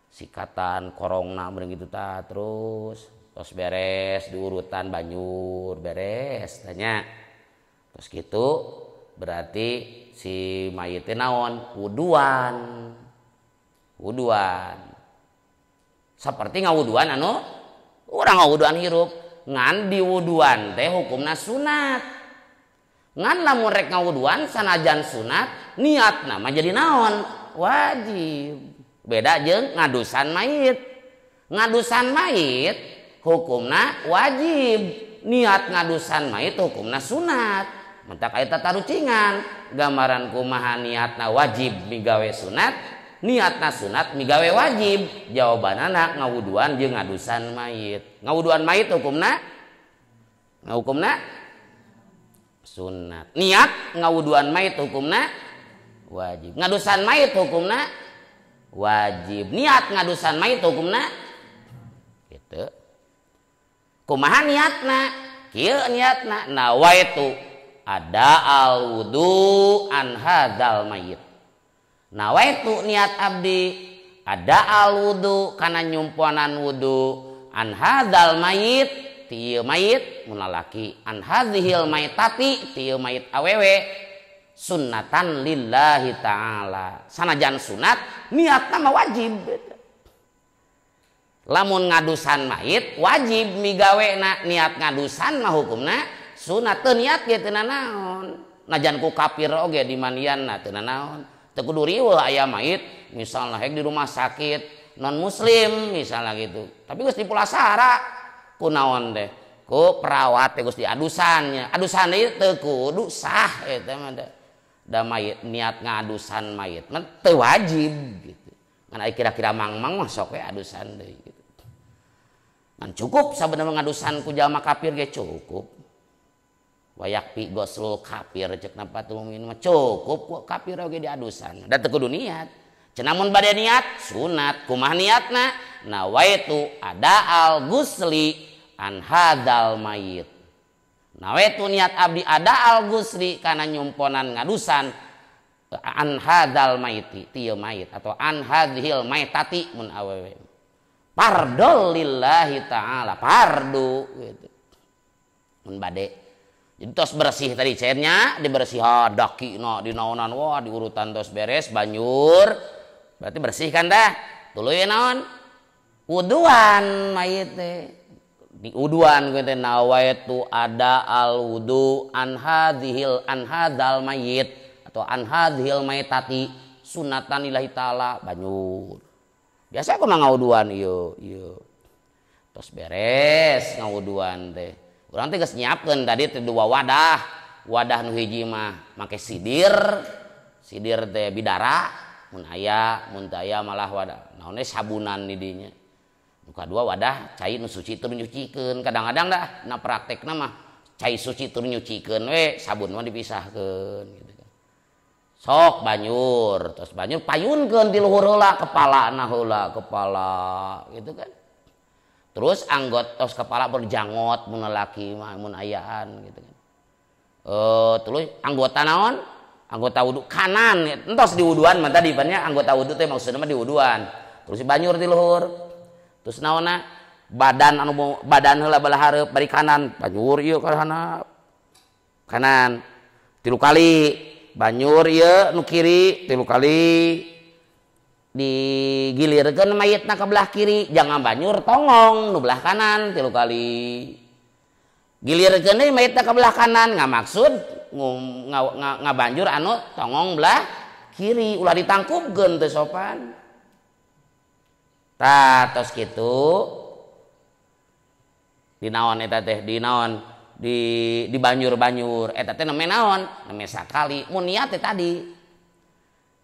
Sikatan korongna meureun kitu tah terus tos beres diurutan banjur beres tanya. Terus kitu berarti si mayit teh naon wuduan. Wuduan seperti ngawuduan anu urang ngawuduan hirup ngan diwuduan teh hukumna sunat. Ngan lamun rek ngawuduan sanajan sunat niatna mah jadi naon wajib. Beda jeung ngadusan mayit. Ngadusan mayit hukumna wajib, niat ngadusan mayit hukumna sunat. Mentak aya tatarucingan gambaran kumaha niatna wajib migawe sunat, niatna sunat migawe wajib. Jawabanana ngawuduan jeung ngadusan mayit. Ngawuduan mayit hukumna hukumna sunat. Niat ngawuduan mayit hukumna wajib. Ngadusan mayit hukumna wajib. Niat ngadusan mayit hukumna gitu. Kumaha niatna? Kieu niatna nawaitu ada al wudu an hadzal mayit. Nawaitu niat abdi ada al wudu kana nyumponan wudu an hadzal mayit ti ieu mayit mun lalaki, an hadzihil maitati ti ieu mayit awewe sunnatan lillahi ta'ala. Sanajan sunat niatna mah wajib. Lamun ngadusan mayit wajib migawena, niat ngadusan mah hukumna sunat. Teu niat ge teu nanaon. Najan ku kafir oge dimandianna teu nanaon. Teu kudu riweuh aya mayit misalna hek di rumah sakit non muslim misalna gitu. Tapi geus dipulasara ku naon teh? Ku perawat teh geus diadusannya. Adusan ieu teu kudu sah eta mah da. Da mayit niat ngadusan mayit mah teu wajib gitu. Ngan aya kira-kira mang-mang mah sok we adusan deui gitu. Ngan cukup sabenerna ngadusan ku jalma kafir ge cukup. Wayak pi goslul kafir cek napa tuh mah cukup ku kafir oge diadusan. Da teu kudu niat. Cenah mun bade niat sunat, kumaha niatna? Nawaitu ada al gusli an hadzal mayit. Nawaitu niat abdi ada al gusli kana nyumponan ngadusan an hadzal mayiti ti ieu mayit atau an hadzihil maitati mun awewe. Fardol lillahi ta'ala, fardu gitu. Mun bade. Jadi tos bersih tadi cairnya dibersihan dakina dinaonan wah diurutan tos beres banjur berarti bersih kan dah. Tuluy naon? Wuduan mayit teh. Di wuduan gue teh nawaitu ada al wudu an hadzihil an hadzal mayit atau an hadzihil maitati sunatan lillahi ta'ala banjur. Biasa aku mah ngawuduan ieu ieu. Tos beres ngawuduan teh. Urang teh geus nyiapkeun tadi teh dua wadah. Wadah nu hiji mah make sidir. Sidir teh bidara mun aya, mun teu aya malah wadah naon sabunan di dinya. Nu kadua wadah cai nu suci teu nyucikeun. Kadang-kadang dah na praktekna mah Cai suci tur nyucikeun we, sabun mah dipisahkeun gitu kan. Sok banjur, terus banjur payunkeun ti luhur heula kepalana heula, kepala gitu kan. Terus anggot tos kepala berjanggot mun lalaki mah mun ayaan gitu kan. Terus anggota naon? Anggota wudu kanan, entos di wuduan mah tadi bannya anggota wudu teh maksudna mah di wuduan. Terus banjur ti luhur. Terus naonna? Badan anu badan heula belah hareup bari kanan, banjur ieu ka handap. Kanan 3 kali, banjur ieu nu kiri 3 kali. Digilirkeun mayitna ka belah kiri, jangan banjur tongong nu belah kanan 3 kali. Gilirkeun deui mayitna ka belah kanan, ngamaksud ngabanjur anu tongong belah kiri, ulah ditangkupkeun teu sopan. Tah tos kitu di naon eta teh, di naon di banjur-banjur eta teh neme naon, neme sakali mun niat teh tadi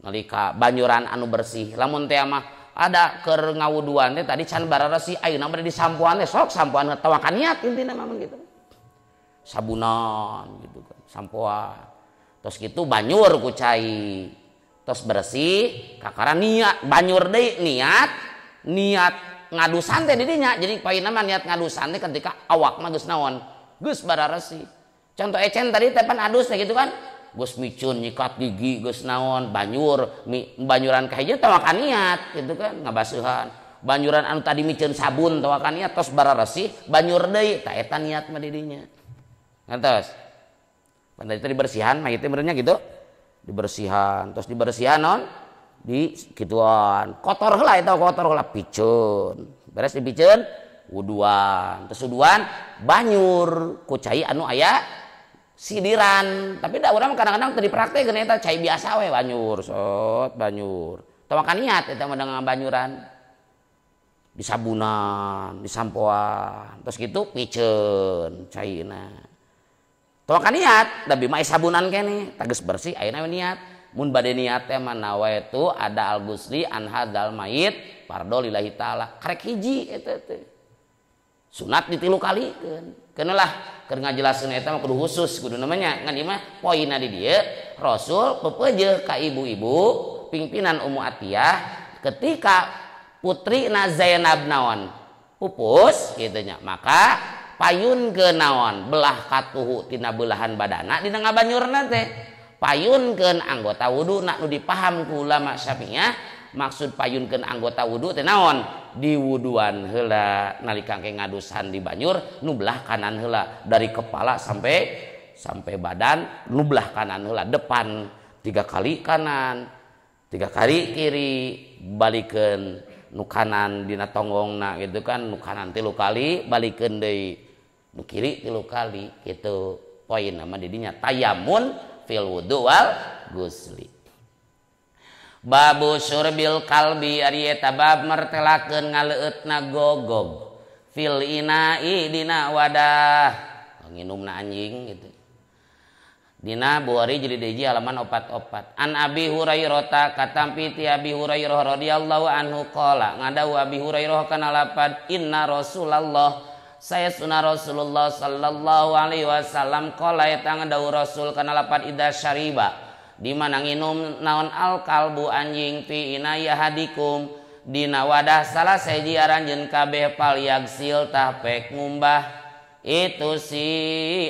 nalika banjuran anu bersih. Lamun teh mah ada keur ngawuduan teh tadi can bararesih, ayeuna mah disampuan teh sok sampuan tawakan niat intina mah gitu. Sabunan gitu kan, sampoan. Tos kitu banjur ku cai. Tos bersih kakara niat, banjur deui niat, niat ngadusan teh didinya. Jadi poinna mah niat ngadusan teh ketika awak mah geus naon? Geus bararesih. Contoh ecen tadi teh pan adus teh gitu kan. Geus micun nyikat gigi geus naon, banjur banjuran ka hiji tawakan niat gitu kan, ngabaseuhan. Banjuran anu tadi micun sabun tawakan niat tos bararesih, banjur deui tah eta niat mah didinya. Ngantos. Pan tadi dibersihan mayit teh benernya gitu. Dibersihan, terus dibersihan naon? Di gituan. Kotor heula eta, kotor heula piceun. Beres dipiceun, wuduan. Terus wuduan banyur ku cai anu aya sidiran. Tapi da urang kadang-kadang teu dipraktekeun eta cai biasa we banyur, sot banyur. Tawakan niat eta mah dengan banyuran. Disabunan, disampoan. Terus gitu piceun caina. Tawakan niat, tapi mah sabunan keneh, tah geus bersih ayeuna we niat. Mun bade niat teh mah nawaitu ada al-gusli an hadzal mayit fardo lillahi taala. Karek hiji eta teh. Sunat ditilu kalikeun. Keunalah keur ngajelaskeun eta mah kudu khusus kudu namanya. Ngan ieu mah poinna di dieu Rasul pepeujeuh ka ibu-ibu pimpinan Ummu Atiyah ketika putrina Zainab naon pupus kitu nya, maka payun ke naon belah katuhu tina belahan badana dina ngabanyurna teh payunkeun anggota wudu nak nu dipaham ku ulama Syafi'iyah maksud payunkeun anggota wudu teh naon diwuduan heula nalika engke ngadusan di banjur nu belah kanan heula dari kepala sampai badan nu belah kanan heula depan 3 kali kanan 3 kali kiri balikeun nu kanan dina tonggongna gitu kan nu kanan 3 kali balikeun deui nu kiri 3 kali gitu poin nama didinya tayamun fil wudu wal gusli. Babu syurbil kalbi ari eta bab mertelakeun ngaleueutna gogog fil ina'i dina wadah nginumna anjing gitu. Dina Bukhari jilid 1 halaman 44. An Abi Hurairah katampi ti Abi Hurairah radhiyallahu anhu qala ngadawu Abi Hurairah kana lapad inna Rasulullah saya sunah Rasulullah sallallahu alaihi wasallam qala eta ngadawu Rasul kana lapad idza syariba di mana nginum naon al kalbu anjing fi inaya hadikum dina wadah salah seji aranjeun kabeh pal yagsil tah pek ngumbah itu si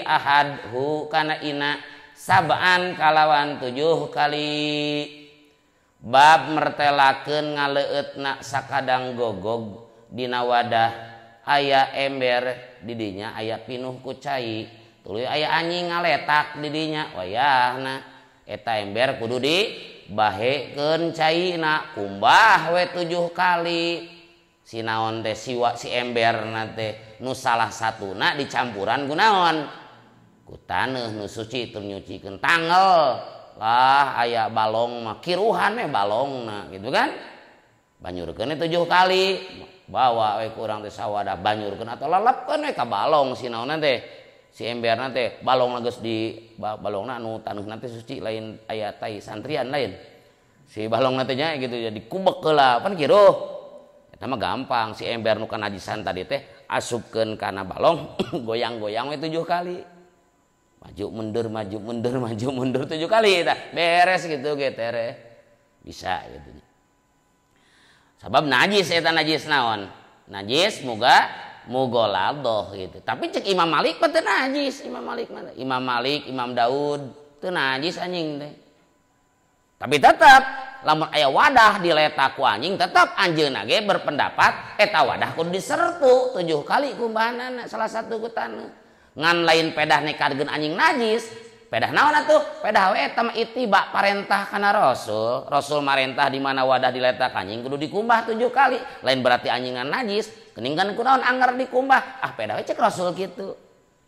ahadhu kana ina sab'an kalawan 7 kali. Bab mertelakeun ngaleueutna sakadang gogog dina wadah aya ember didinya aya pinuh ku cai tuluy aya anjing ngaletak didinya wayahna eta ember kudu di bahekeun caina kumbah we 7 kali. Si naon teh siwa si emberna teh nu salah satuna dicampuran ku naon ku taneuh nu suci tur nyucikeun tangel lah aya balong mah kiruhan we balongna gitu kan banyurkeun 7 kali bawa we ku urang teh sawadah banyurkeun atau lelepkeun we ka balong si naonna teh si emberna teh balongna geus di balongna anu taneuhna teh suci lain aya tai santrian lain si balongna teh nya gitu jadi kubek heula pan kiruh eta mah gampang si ember nu kanajisan tadi teh asupkeun kana balong goyang-goyang we 7 kali. Maju mundur maju mundur maju mundur 7 kali tah. Beres gitu ge tereh. Bisa gitu. Sabab najis eta najis naon? Najis muga mugoladoh gitu. Tapi cek Imam Malik mah teu najis, Imam Malik mah. Imam Malik, Imam Daud teu najis anjing teh. Tapi tetap lamun aya wadah diletak ku anjing tetap anjeunna ge berpendapat eta wadah kudu disertu 7 kali kumbahanana salah satu ku taneuh. Ngan lain pedah nekadkeun anjing najis, pedah naon atuh? Pedah we eta mah itiba parentah kana Rasul. Rasul marentah di mana wadah diletak anjing kudu dikumbah 7 kali. Lain berarti anjingan najis, geuning kan kunaon anggar dikumbah. Ah pedah we cek Rasul kitu.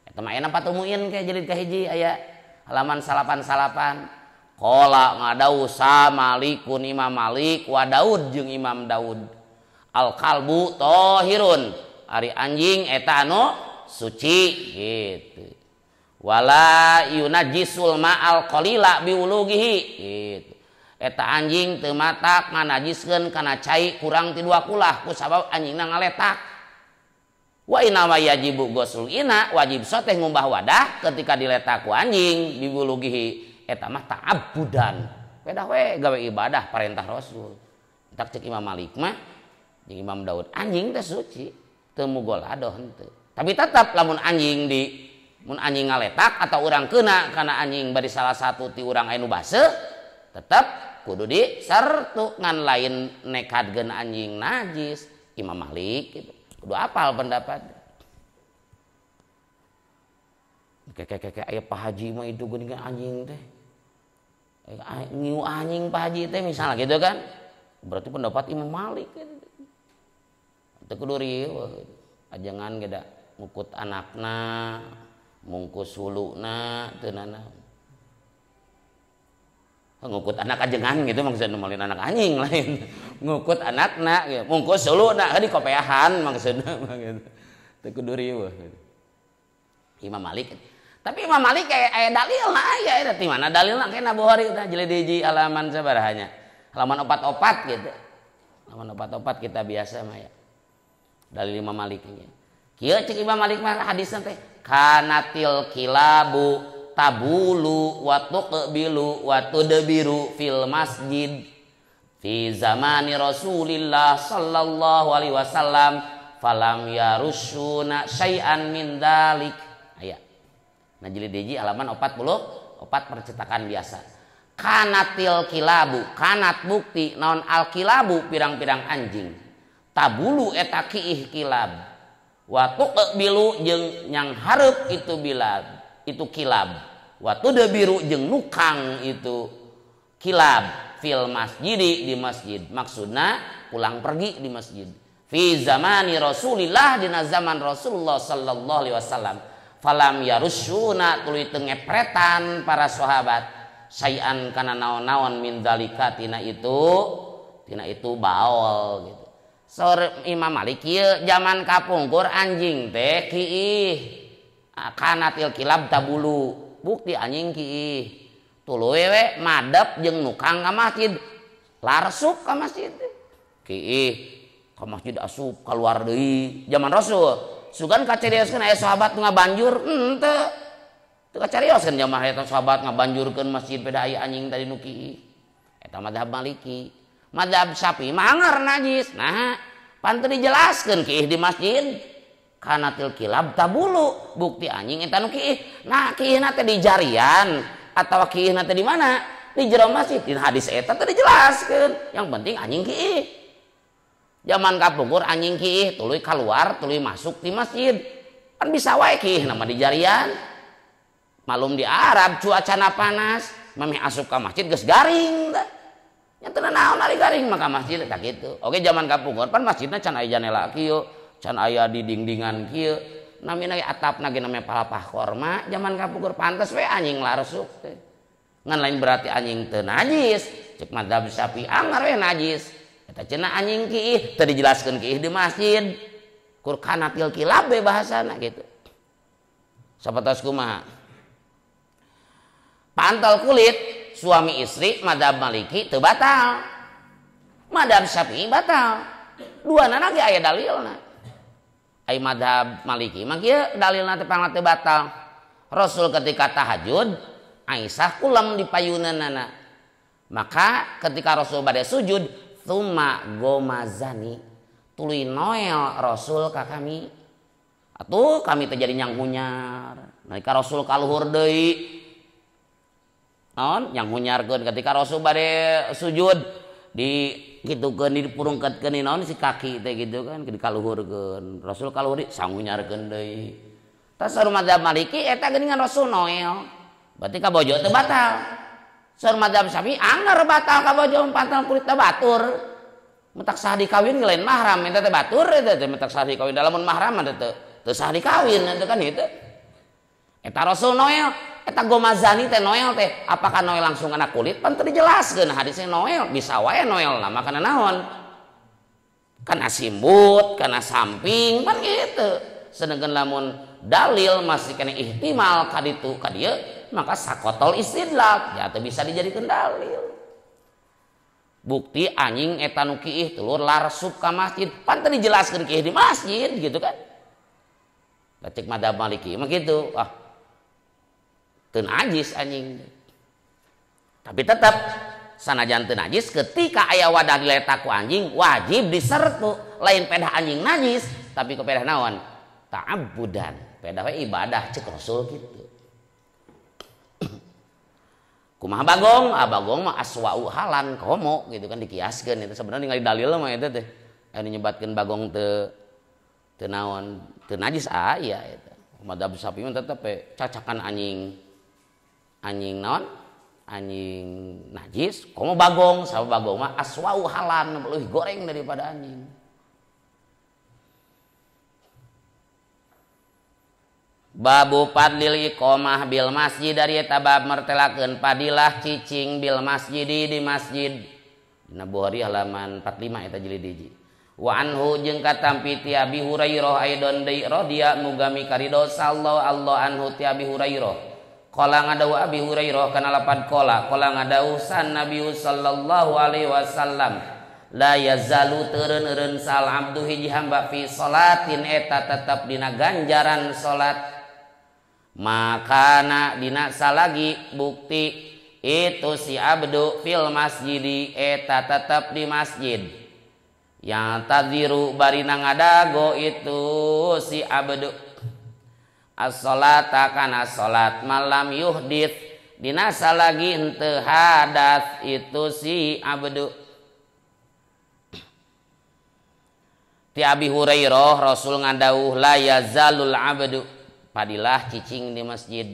Eta mah aya patumuin ke jilid kahiji aya halaman 99. Qala ngadausa Malikun Imam Malik wa Daud jeung Imam Daud. Al kalbu tohirun, ari anjing eta anu suci gitu. Wala yunajisul ma'al qalila biwulugihi gitu. Eta anjing teu matak nganajiskeun kana cai kurang ti 2 kulah ku sabab anjingna ngaletak. Wa inna wa yajibu ghuslul ina, wajib soteh ngumbah wadah ketika diletak ku anjing biwulugihi. Eta mah ta'abbudan. Pedah we gawe ibadah parentah Rasul. Tak cek Imam Malik mah jeung Imam Daud anjing teh suci, teu mugoladoh henteu. Tapi tetap lamun anjing di mun anjing ngaletak atau urang kena kana anjing bari salah satu ti urang anu baseuh tetap kudu disertu ngan lain nekadkeun anjing najis. Imam Malik gitu. Kudu apal pendapat. Keke aya Pak Haji mah itu geuning anjing teh. Ngiu anjing Pak Haji teh misalnya gitu kan. Berarti pendapat Imam Malik gitu. Teu kudu riweuh. Ajangan ge da ngukut anakna, mungkus huluna teu nanaon. Ngukut anak ajengan gitu maksudna malin anak anjing lain. Ngukut anakna gitu. Mungkus huluna di kopeahan maksudna mah gitu. Teu kudu riweuh gitu. Imam Malik. Tapi Imam Malik kayak aya dalilna aya eta ti mana dalilna kena Bukhari tah jilid hiji halaman sabaraha nya. Halaman 44 gitu. Halaman 44 kita biasa mah ya. Dalil Imam Malik nya. Kieu cek Imam Malik mah hadisna teh kanatil kilabu tabulu wa tuqbilu wa tudbiru fil masjid fi zamani Rasulillah sallallahu alaihi wasallam falam yarushuna syai'an min dalik. Aya. Nah jilid hiji halaman 44 percetakan biasa. Kanatil kilabu, kanat bukti naon al kilabu pirang-pirang anjing. Tabulu eta kiih kilab. Wa tuqbilu jeung nyang hareup itu bilab, itu kilab. Wa tudbiru jeung nukang itu kilab fil masjidi di masjid. Maksudna pulang pergi di masjid. Fi zamani Rasulillah dina zaman Rasulullah sallallahu alaihi wasallam. Falam yarusyuna tuluy teu ngepretan para sahabat sayan kana naon-naon min dalika tina itu baol gitu. Sor Imam Malik ieu zaman kapungkur anjing teh kiih kanatil kilab tabulu bukti anjing kiih tuluy we madep jeung nukang ka masjid larsup ka masjid kiih ka masjid asup keluar deui zaman Rasul. Sugan kacarioskeun aya sahabat ngabanjur henteu. Teu kacarioskeun jamaah eta sahabat ngabanjurkeun masjid beda aya anjing tadi nu kiih. Eta mazhab Maliki. Mazhab Syafi'i mah anggar najis. Nah, pan teu dijelaskeun kiih di masjid. Kanatil kilab tabulu, bukti anjing eta nu kiih. Nah, kiihna teh di jarian atawa kiihna teh di mana? Di jero masjid. Di hadis eta teu dijelaskeun. Yang penting anjing kiih. Zaman kapungkur anjing kiih tuluy keluar tuluy masuk di masjid. Kan bisa wae kiih nama di jarian. Malum di Arab cuacana panas, memeh asup ka masjid geus garing tah. Nya teu naon ari garing mah ka masjid tah kitu. Oke zaman kapungkur pan masjidna can aya janela kieu, can aya di dindingan kieu. Namina ge atapna ge namanya palapah korma, zaman kapungkur pantes we anjing larsuk teh. Ngan lain berarti anjing teu najis, cek mazhab Syafi'i anggar we najis. Eta cenah anjing kiih teu dijelaskeun kiih di masjid. Kur kanatil kilab we bahasana gitu. Sapatos kumaha? Pantal kulit suami istri mazhab Maliki teu batal. Mazhab Syafi'i batal. Duanana ge aya dalilna. Ai mazhab Maliki mah kieu dalilna teh pangna teu batal. Rasul ketika tahajud Aisyah kulem di payunanana. Maka ketika Rasul bade sujud tsumma gomazani tuluy noel Rasul ka kami. Atuh kami teh jadi nyanghunyar. Nalika Rasul kaluhur deui naon nyanghunyarkeun ketika Rasul bade sujud di gitukeun dipurungketkeun naon si kaki teh gitu kan dikaluhurkeun. Rasul kaluhur sanghunyarkeun deui. Tah saur madzhab Maliki eta geuningan Rasul noel. Berarti kabojo teu batal. Saur madzhab Syafi'i anggar batal kabojo pantal kulit teh batur. Mentak sah dikawin lain mahram eta teh batur eta teh mentak sah dikawin lamun mahram mah teh teu sah dikawin eta kan itu. Eta Rasul noel, eta gomazani teh noel teh apakah noel langsung kana kulit pan teu dijelaskeun hadisnya noel bisa wae noel na kana naon. Kana simbut, kana samping pan gitu. Sedangkan lamun dalil masih kena ihtimal ka ditu ka dieu maka sakotol istidlal ya teu bisa dijadikeun dalil. Bukti anjing eta nu kiih telur larsup ka masjid pan teu dijelaskeun kiih di masjid gitu kan. Cek madzhab Maliki mah gitu, ah teu najis anjing. Tapi tetap sanajan teu najis ketika aya wadah diletak ku anjing wajib disertu. Lain pedah anjing najis tapi ku pedah naon? Ta'abbudan, pedah we ibadah cek Rasul gitu. Kumaha bagong? Ah bagong mah aswa'u halan komo gitu kan dikiaskeun itu sebenarnya ningali dalil mah eta teh. Anu nyebatkeun bagong teu teu naon teu najis aya eta. Madzhab Syafi'i mah tetep we cacakan anjing anjing naon? Anjing najis komo bagong, sabab bagong mah aswa'u halan leuwih goreng daripada anjing. Babu fadlil iqamah bil masjid dari eta bab mertelakeun fadilah cicing bil masjidi di masjid. Dina Bukhari halaman 45 eta jilid hiji. Wa anhu jeung katampi ti Abi Hurairah aidon deui radhiya muga mikaridho sallallahu Allah anhu ti Abi Hurairah. Qala ngadawuh Abi Hurairah kana lapad qala qala ngadawuh san Nabi sallallahu alaihi wasallam la yazalu teureun-eureun sal abdu hiji hamba fi salatin eta tetep dina ganjaran salat. Makana dina salagi bukti itu si abdu fil masjidi eta tetep di masjid. Yang tadiru barina ngadago itu si abdu as-salata kana salat malam yuhdits dina salagi henteu hadas itu si abdu. Ti Abi Hurairah Rasul ngadawuh la yazalul abdu padilah cicing di masjid.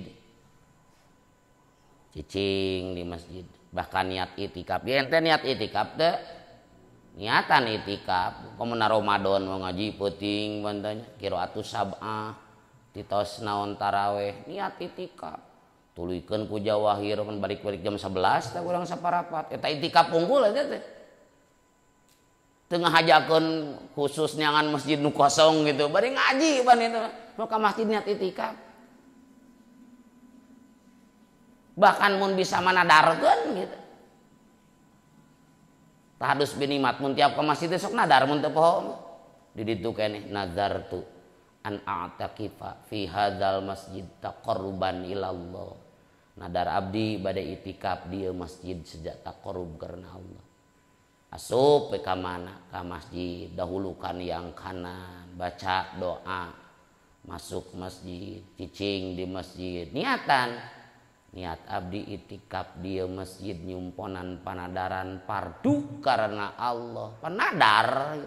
Cicing di masjid bahkan niat itikaf. Ya ente niat itikaf teh niatan itikaf komo na Ramadan mau ngaji peuting bantanya qiraatus sab'ah titos naon taraweh niat itikaf tuluykeun ku jawahir kan balik-balik jam 11 teh urang saparapat eta itikaf unggul eta teh teu ngahajakeun khusus nyangan masjid nu kosong gitu bari ngaji pan itu mau ka masjid niat itikaf bahkan mun bisa manadarkeun gitu. Tahadus binimat mun tiap ke masjid sok nadar mun teu poho di ditu keneh nazartu an a'takifa fi hadzal masjid taqarruban ilallah. Nadar abdi bade itikaf di masjid sejak taqarrub karena Allah. Asup we ka mana? Ka masjid, dahulukan yang kanan, baca doa, masuk masjid, cicing di masjid, niatan. Niat abdi itikaf di masjid nyumponan panadaran pardu karena Allah. Panadar.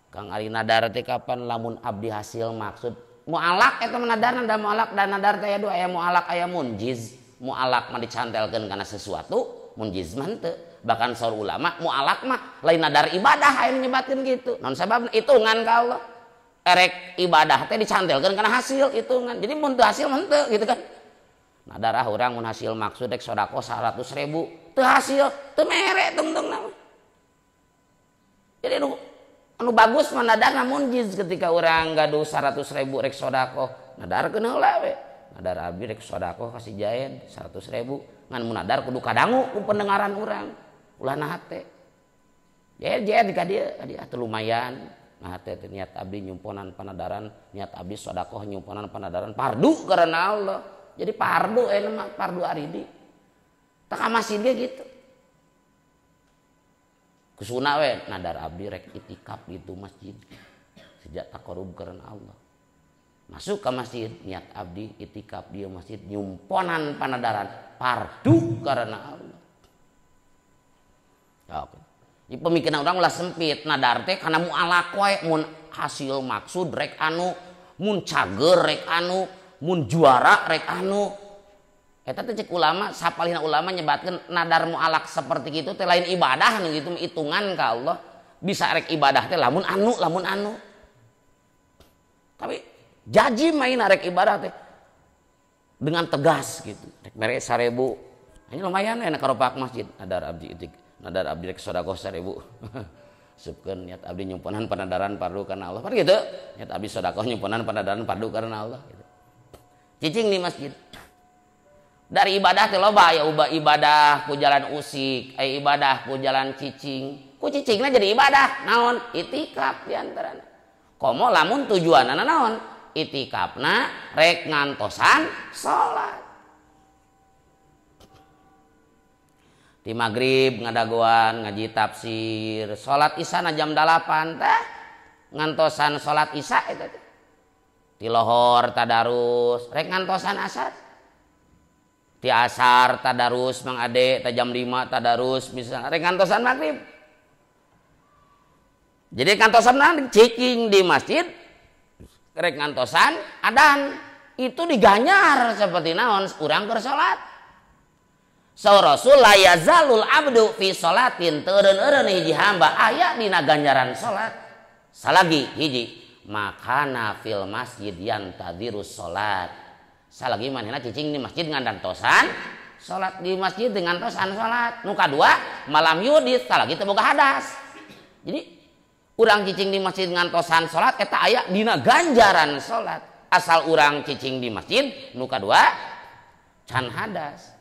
Kang ari nadar teh kapan lamun abdi hasil maksud mualak eta nadar nada mualak dan nadar teh aya dua aya mualak aya munjiz. Mualak mah dicantelkeun kana sesuatu, munjiz mah henteu. Bahkan saur ulama mualak mah lain nadar ibadah aya nyebatkeun kitu. Naon sababna hitungan ka Allah. Erek ibadah teh dicantelkeun kana hasil hitungan. Jadi mun teu hasil mah henteu gitu kan. Nadar ah urang mun hasil maksud rek sedekah 100.000 teu hasil teu mere tungtungna. Jadi anu bagus mah nadarna munjiz ketika urang gaduh 100.000 rek sedekah nadarkeun heula we. Nadar abdi rek sedekah ka si Jaed 100.000 ngan mun nadar kudu kadangu ku pendengaran urang ulah na hate. Jaed ka dieu ka dieu teu lumayan. Nah teh niat abdi nyumponan panadaran, niat abdi sedekah nyumponan panadaran fardu karena Allah. Jadi fardu eta mah fardu aridi. Tak ka masjid ge gitu. Kusuna we nadar abdi rek itikaf gitu masjid. Sejak takarub karena Allah. Masuk ke masjid niat abdi itikaf di masjid nyumponan panadaran fardu karena Allah. Oke. Jadi pemikiran orang ulah sempit nadar teh kana mualak wae mun hasil maksud rek anu, mun cager rek anu, mun juara rek anu. Eta teh cek ulama, sapalihna ulama nyebatkeun nadar mualak seperti kitu teh lain ibadah nu gitu hitungan ka Allah. Bisa rek ibadah teh lamun anu, lamun anu. Tapi jaji main rek ibadah teh dengan tegas gitu. Rek mere 1000. Ini lumayan enak karopak masjid nadar abdi itik. Nadar abdi rek sedekah 1000. Supkeun niat abdi nyumponan panadaran fardu karena Allah. Kan gitu. Niat abdi sedekah nyumponan panadaran fardu karena Allah gitu. Cicing di masjid. Dari ibadah teh loba aya ibadah ku jalan usik, aya ibadah ku jalan cicing. Ku cicingna jadi ibadah naon? Itikaf di antarana. Komo lamun tujuanana naon? Itikafna rek ngantosan salat. Di maghrib ngadagoan ngaji tafsir, salat isya na jam 8 teh ngantosan salat isya eta teh. Ti lohor tadarus, rek ngantosan asar. Ti asar tadarus Mang Ade teh jam 5 tadarus misalnya rek ngantosan maghrib. Jadi ngantosan cicing di masjid rek ngantosan adan itu diganyar seperti naon urang keur salat. Saur Rasul la yazalul abdu fi sholatin teu eureun-eureun hiji hamba aya dina ganjaran salat. Salagi hiji makana fil masjid yantadiru salat. Salagi manehna cicing di masjid ngantosan salat di masjid dengan tosan salat. Nu kadua malam yudit salagi teu boga hadas. Jadi urang cicing di masjid ngantosan salat eta aya dina ganjaran salat. Asal urang cicing di masjid nu kadua can hadas.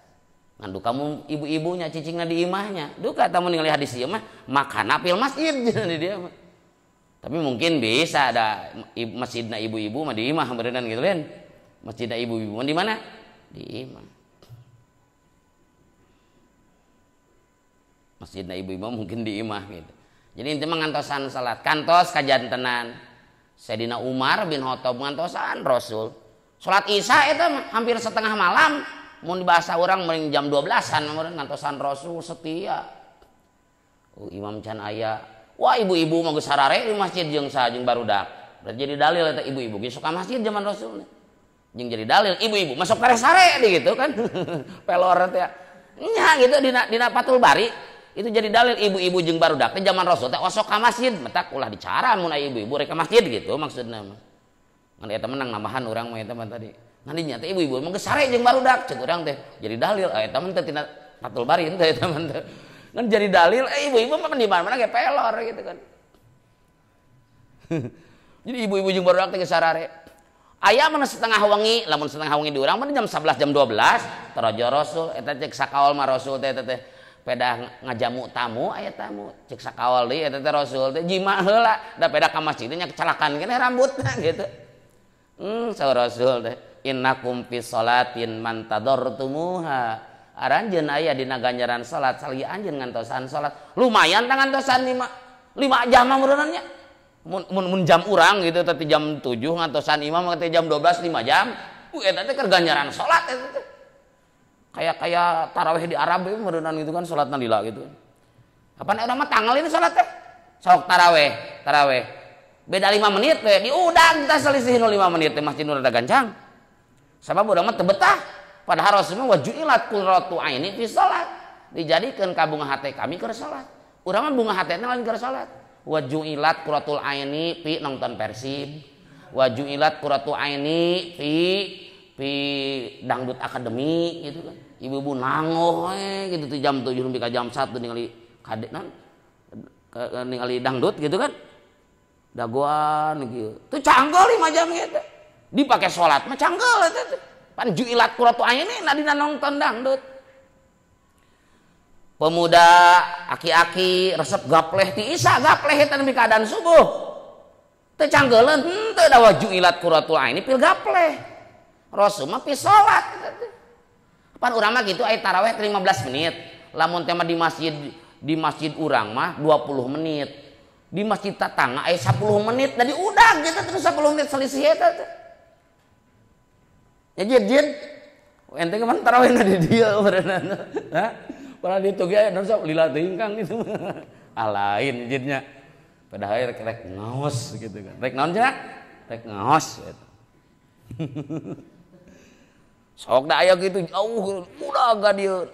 Ngan duka kamu ibu-ibunya cicingna di imahnya. Duka tamu ningali hadis ieu mah makana fil masjid di dia mah. Tapi mungkin bisa ada masjidna ibu-ibu mah di imah berenang gitu kan. Masjidna ibu-ibu mah di mana? Di imah. Masjidna ibu-ibu mungkin di imah gitu. Jadi intinya ngantosan salat, kantos kajantenan. Sayyidina Umar bin Khattab ngantosan Rasul. Salat Isya itu hampir setengah malam. Mun bahasa orang mending jam 12-an ngantosan Rasul setia. Oh, imam can aya. Wah ibu-ibu mah geus sarare di masjid jeung saha jeung barudak. Berarti jadi dalil eta ibu-ibu ge suka masjid zaman Rasul. Jeung jadi dalil ibu-ibu masuk kare sare di gitu kan. Pelor teh. Nya gitu dina Fathul Bari itu jadi dalil ibu-ibu jeung barudak teh zaman Rasul teh osok ka masjid, matak ulah dicara mun aya ibu-ibu rek ka masjid gitu maksudna mah. Ngan eta menang nambahan urang mah eta mah tadi. Ngan dinya teh ibu-ibu mah geus sare jeung barudak ceuk urang teh jadi dalil eta mah teh tina Fathul Bari teh eta mah teh. Ngan jadi dalil ibu-ibu mah di mana-mana ge pelor gitu kan. Jadi ibu-ibu jeung barudak teh geus sarare. Aya mana setengah wengi, lamun setengah wengi di urang mah jam 11 jam 12 tarajo Rasul eta cek sakaol mah Rasul teh eta teh pedah ngajamu tamu aya tamu cek sakaol deui eta teh Rasul teh jima heula da pedah ka masjid nya kecelakaan keneh rambutna gitu. Saur Rasul teh innakum fi sholatin man tadartumuha. Aranjeun aya dina ganjaran salat salagi anjeun ngantosan salat. Lumayan tah ngantosan 5 jam mah meureunna nya. Mun jam urang gitu teh jam 7 ngantosan imam teh jam 12 5 jam. Eta teh keur ganjaran salat eta teh. Kayak kayak tarawih di Arab itu meureunna gitu kan salatna lila gitu. Kapan urang mah tanggal ini salat teh? Sok tarawih, tarawih. Beda 5 menit we diudang tah selisih nu 5 menit teh masjid nu rada gancang. Sabab urang mah teu betah. Padahal Rasulullah wajuilat qurratu aini fi salat. Dijadikeun ka bunga hate kami keur salat. Urang mah bunga hatena lain keur salat. Wajuilat qurratul aini fi nonton Persib. Wajuilat qurratu aini fi dangdut akademi gitu kan. Ibu-ibu nangoh we gitu tuh jam 7 sampai ka jam 1 ningali kade non ningali dangdut gitu kan. Dagoan gitu. Tuh canggel 5 jam gitu. Dipakai salat mah canggel eta teh. Pan juilat qurratu aini nadina nonton dangdut. Pemuda aki-aki resep gapleh ti isya gapleh eta nepi ka adzan subuh. Teu canggeuleun henteu da wajuilat qurratul aini fil gapleh. Rasul mah pi salat. Pan urang mah kitu aya tarawih 15 menit. Lamun teh mah di masjid urang mah 20 menit. Di masjid tetangga aya 10 menit da diudag gitu terus 10 menit selisih eta teh. Ya jid ente kan tarawih di dieu berenang. Hah? Padahal ditu ge aya sok lila teuing Kang gitu. Ah lain jidnya. Padahal rek ngaos gitu kan. Rek naon cenah? Rek ngaos gitu. Sok da aya gitu jauh udah ga dieu.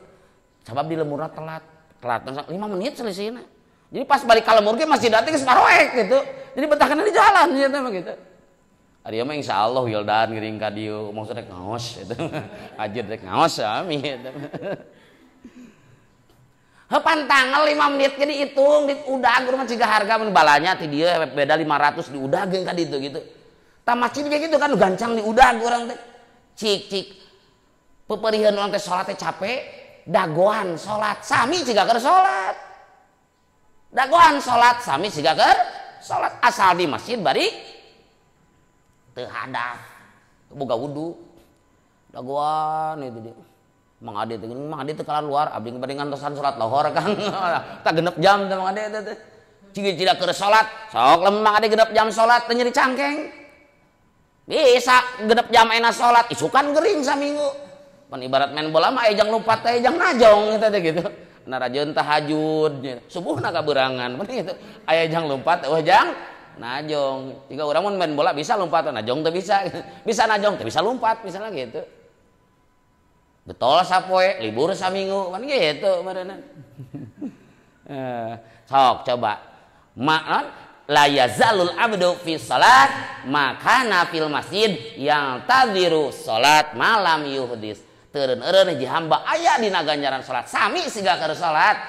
Sabab di lemurna telat. Telat 5 menit selisihna. Jadi pas balik ka lemur ge masih datang geus paroek gitu. Jadi betahkeun di jalan gitu mah gitu. Ari mah insyaallah wildan ngiring ka dieu maksud rek ngaos gitu. Ajid rek ngaos amin gitu. Heupan tanggal 5 menit ge dihitung di udag urang mah ciga harga mun balanya ti dieu beda 500 di udag ka ditu gitu. Tah masjid ge gitu kan gancang di udag urang teh. Cik cik peperiheun urang teh salat teh capek, dagoan salat sami ciga keur salat. Dagoan salat sami ciga keur salat asal di masjid bari teu hadas, boga wudu. Dagoan itu dia. Mang Ade teh Mang Ade teh kaluar abdi bade ngantosan salat lohor Kang. Tak genep jam teh Mang Ade teh. Ciga-ciga keur salat, sok lamun Mang Ade genep jam salat teh nyeri cangkeng. Bisa genep jam enak salat, isukan gering saminggu. Pan ibarat main bola mah aya jang lompat teh jang najong eta teh gitu. Narajeun tahajud, subuhna kaberangan pan gitu. Aya jang lompat eueuh jang najong. Jika urang mun main bola bisa lompat, najong teu bisa. Bisa najong teu bisa lompat misalnya gitu. Getol sapoe, libur saminggu, kan gitu meureunna. Sok coba. Makna la yazalul abdu fi salat makana fil masjid yang tadiru salat malam yuhdis. Teureun-eureun hiji hamba aya dina ganjaran salat sami siga keur salat.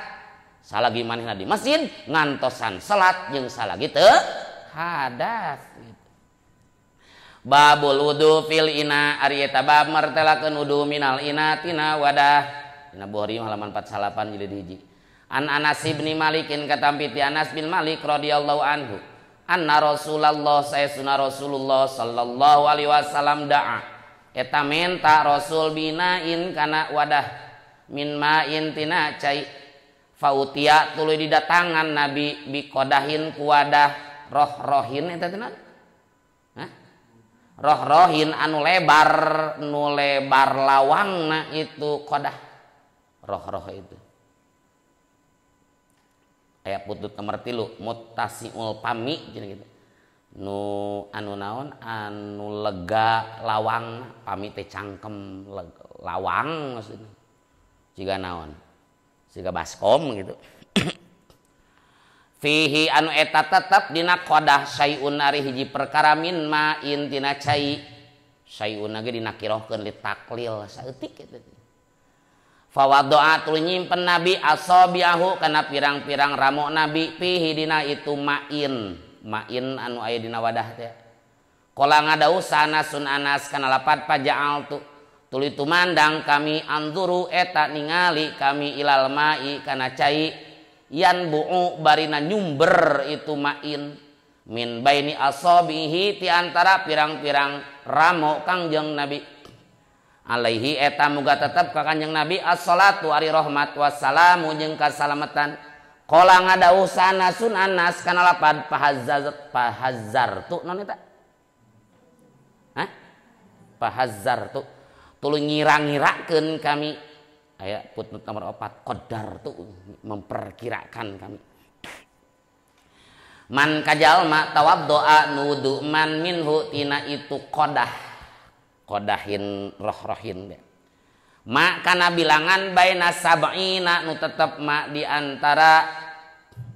Salagi manehna di masjid ngantosan salat jeung salagi teu hadas. Babul wudu fil ina ari eta bab martelakeun wudu minal ina tina wadah. Dina Bukhari halaman 48 jilid 1. An Anas bin Malikin katampi ti Anas bin Malik radhiyallahu anhu anna Rasulullah sayyiduna Rasulullah sallallahu alaihi wasallam da'a eta menta Rasul binain kana wadah min ma'in tina cai fautia tuluy didatangan Nabi bikodahin ku wadah roh-rohin eta teh roh-rohin anu lebar nu lebar lawangna itu kodah roh-roh itu aya putut nomor 3 muttasiul pami gitu nu anu naon anu lega lawang pami teh cangkem lawang maksudnya jiga naon jiga baskom gitu. Fihi anu eta tetep dina kodah sayun ari hiji perkara min ma'in tina cai sayun ge dinakirohkeun li taklil saeutik kitu. Fawadoa tuluy nyimpen Nabi asabiahu kana pirang-pirang ramo Nabi fihi dina itu ma'in ma'in anu aya dina wadah teh. Qala ngadau sanasun Anas kana lapat paja'altu tuluy tumandang kami anzuru eta ningali kami ilal ma'i kana cai yan bu'u barina nyumber itu ma'in min baini asabihi ti antara pirang-pirang ramo Kangjeng Nabi alaihi eta muga tetep ka Kangjeng Nabi assalatu ari rahmat wassalamu jeung kasalamatan. Qala ngadauh sanasun Anas kana lapad pahazzar tu non eta hah pahazzar tu tuluy ngira-ngirakeun kami aya putnut nomor 4 qadar tu memperkirakan kami man kajalma tawaddoa nudu man minhu tina itu kodah kodahin roh-rohin ma kana bilangan baina sab'ina nu tetep ma di antara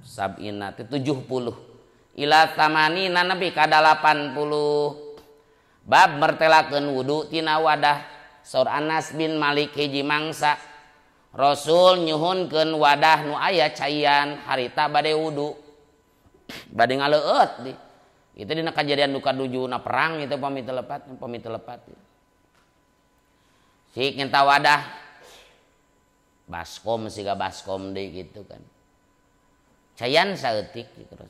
sab'ina 70 ila tamanina nepi ka 80. Bab mertelakeun wudu tina wadah. Saur Anas bin Malik hiji mangsa Rasul nyuhunkeun wadah nu aya caian harita bade wudu bade ngaleueut di itu dina kajadian duka dujuna perang itu pamit lepat sik minta wadah baskom siga baskom deui gitu kan caian saeutik gitu.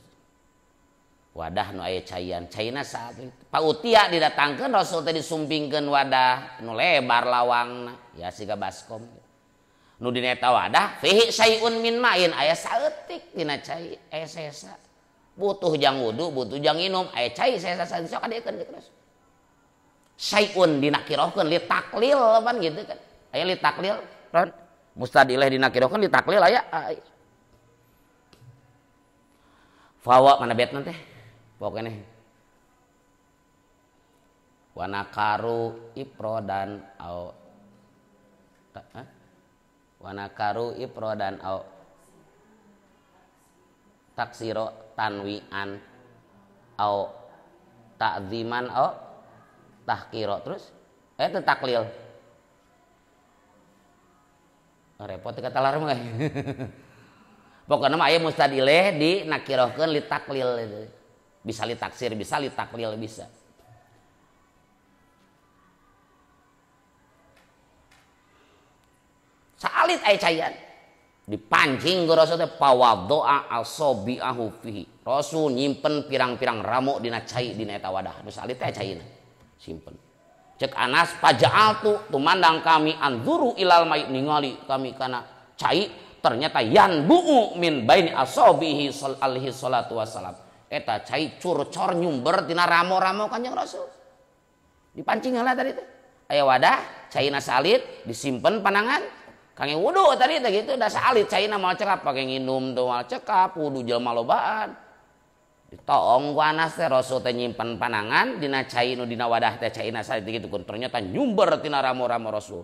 Wadah nu aya caian, caina saat itu. Pautia didatangkeun Rasul teh disumpingkeun wadah nu lebar lawangna, ya siga baskom. Nu dina eta wadah fihi syai'un min ma'in, aya saeutik dina cai, aya sesa. Butuh jang wudu, butuh jang minum, aya cai sesa sok kadiekeun jeung Rasul. Syai'un dinakirohkeun li taklil pan gitu kan. Aya li taklil, ron. Mustadileh dinakirohkeun li taklil aya. Fawa mana betna teh? Pokoknya wanakaru iprodan au wanakaru iprodan au taksiro tanwian au takziman au tahkiro terus itu taklil repot kata larang mah. Pokoknya mah aya mustadileh di nakirohkeun li taklil itu. Bisa li taksir, bisa li taklil, bisa. Salit aya caian. Dipancing ku Rasul teh pawaddoa asabi'ahu fihi. Rasul nyimpen pirang-pirang ramo dina cai dina eta wadah. Nu salit teh caina. Simpen. Cek Anas paja'altu tumandang kami anzuru ilal mai ningali kami kana cai ternyata yanbu'u min baini asabihi alaihi salatu wassalam. Eta cai curcor nyumber tina ramo-ramo Kanjeng Rasul. Dipancing heula tadi teh. Aya wadah, caina salit disimpen panangan. Kangge wudu tadi teh gitu, da salit caina moal cekap pake nginum teu moal cekap, wudu jelema lobaan. Ditoong ku Anas teh Rasul teh nyimpen panangan dina cai nu dina wadah teh caina salit gitu kun ternyata nyumber tina ramo-ramo Rasul.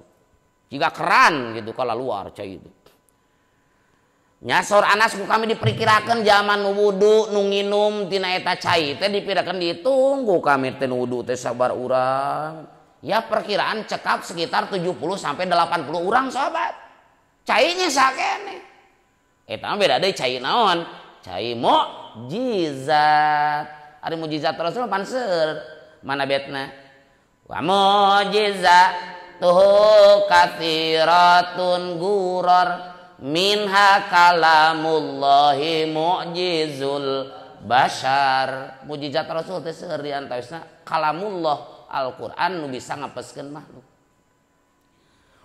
Jika keran gitu kala luar cai itu. Nyasor Anas ku kami diperkirakan zaman nu wudu nu nginum tina eta cai teh dipirakeun ditunggu kami teh nu wudu teh sabar urang. Ya perkiraan cekap sekitar 70 sampai 80 urang sahabat. Cainya sakene. Eta mah beda deui cai naon? Cai mukjizat. Ari mukjizat Rasul pan seueur. Mana betna? Wa mukjizatuhu katsiratun guror minha kalamullahi mu'jizul bashar. Mukjizat Rasul teh seueur di antawisna kalamullah Al-Qur'an nu bisa ngapeskeun makhluk.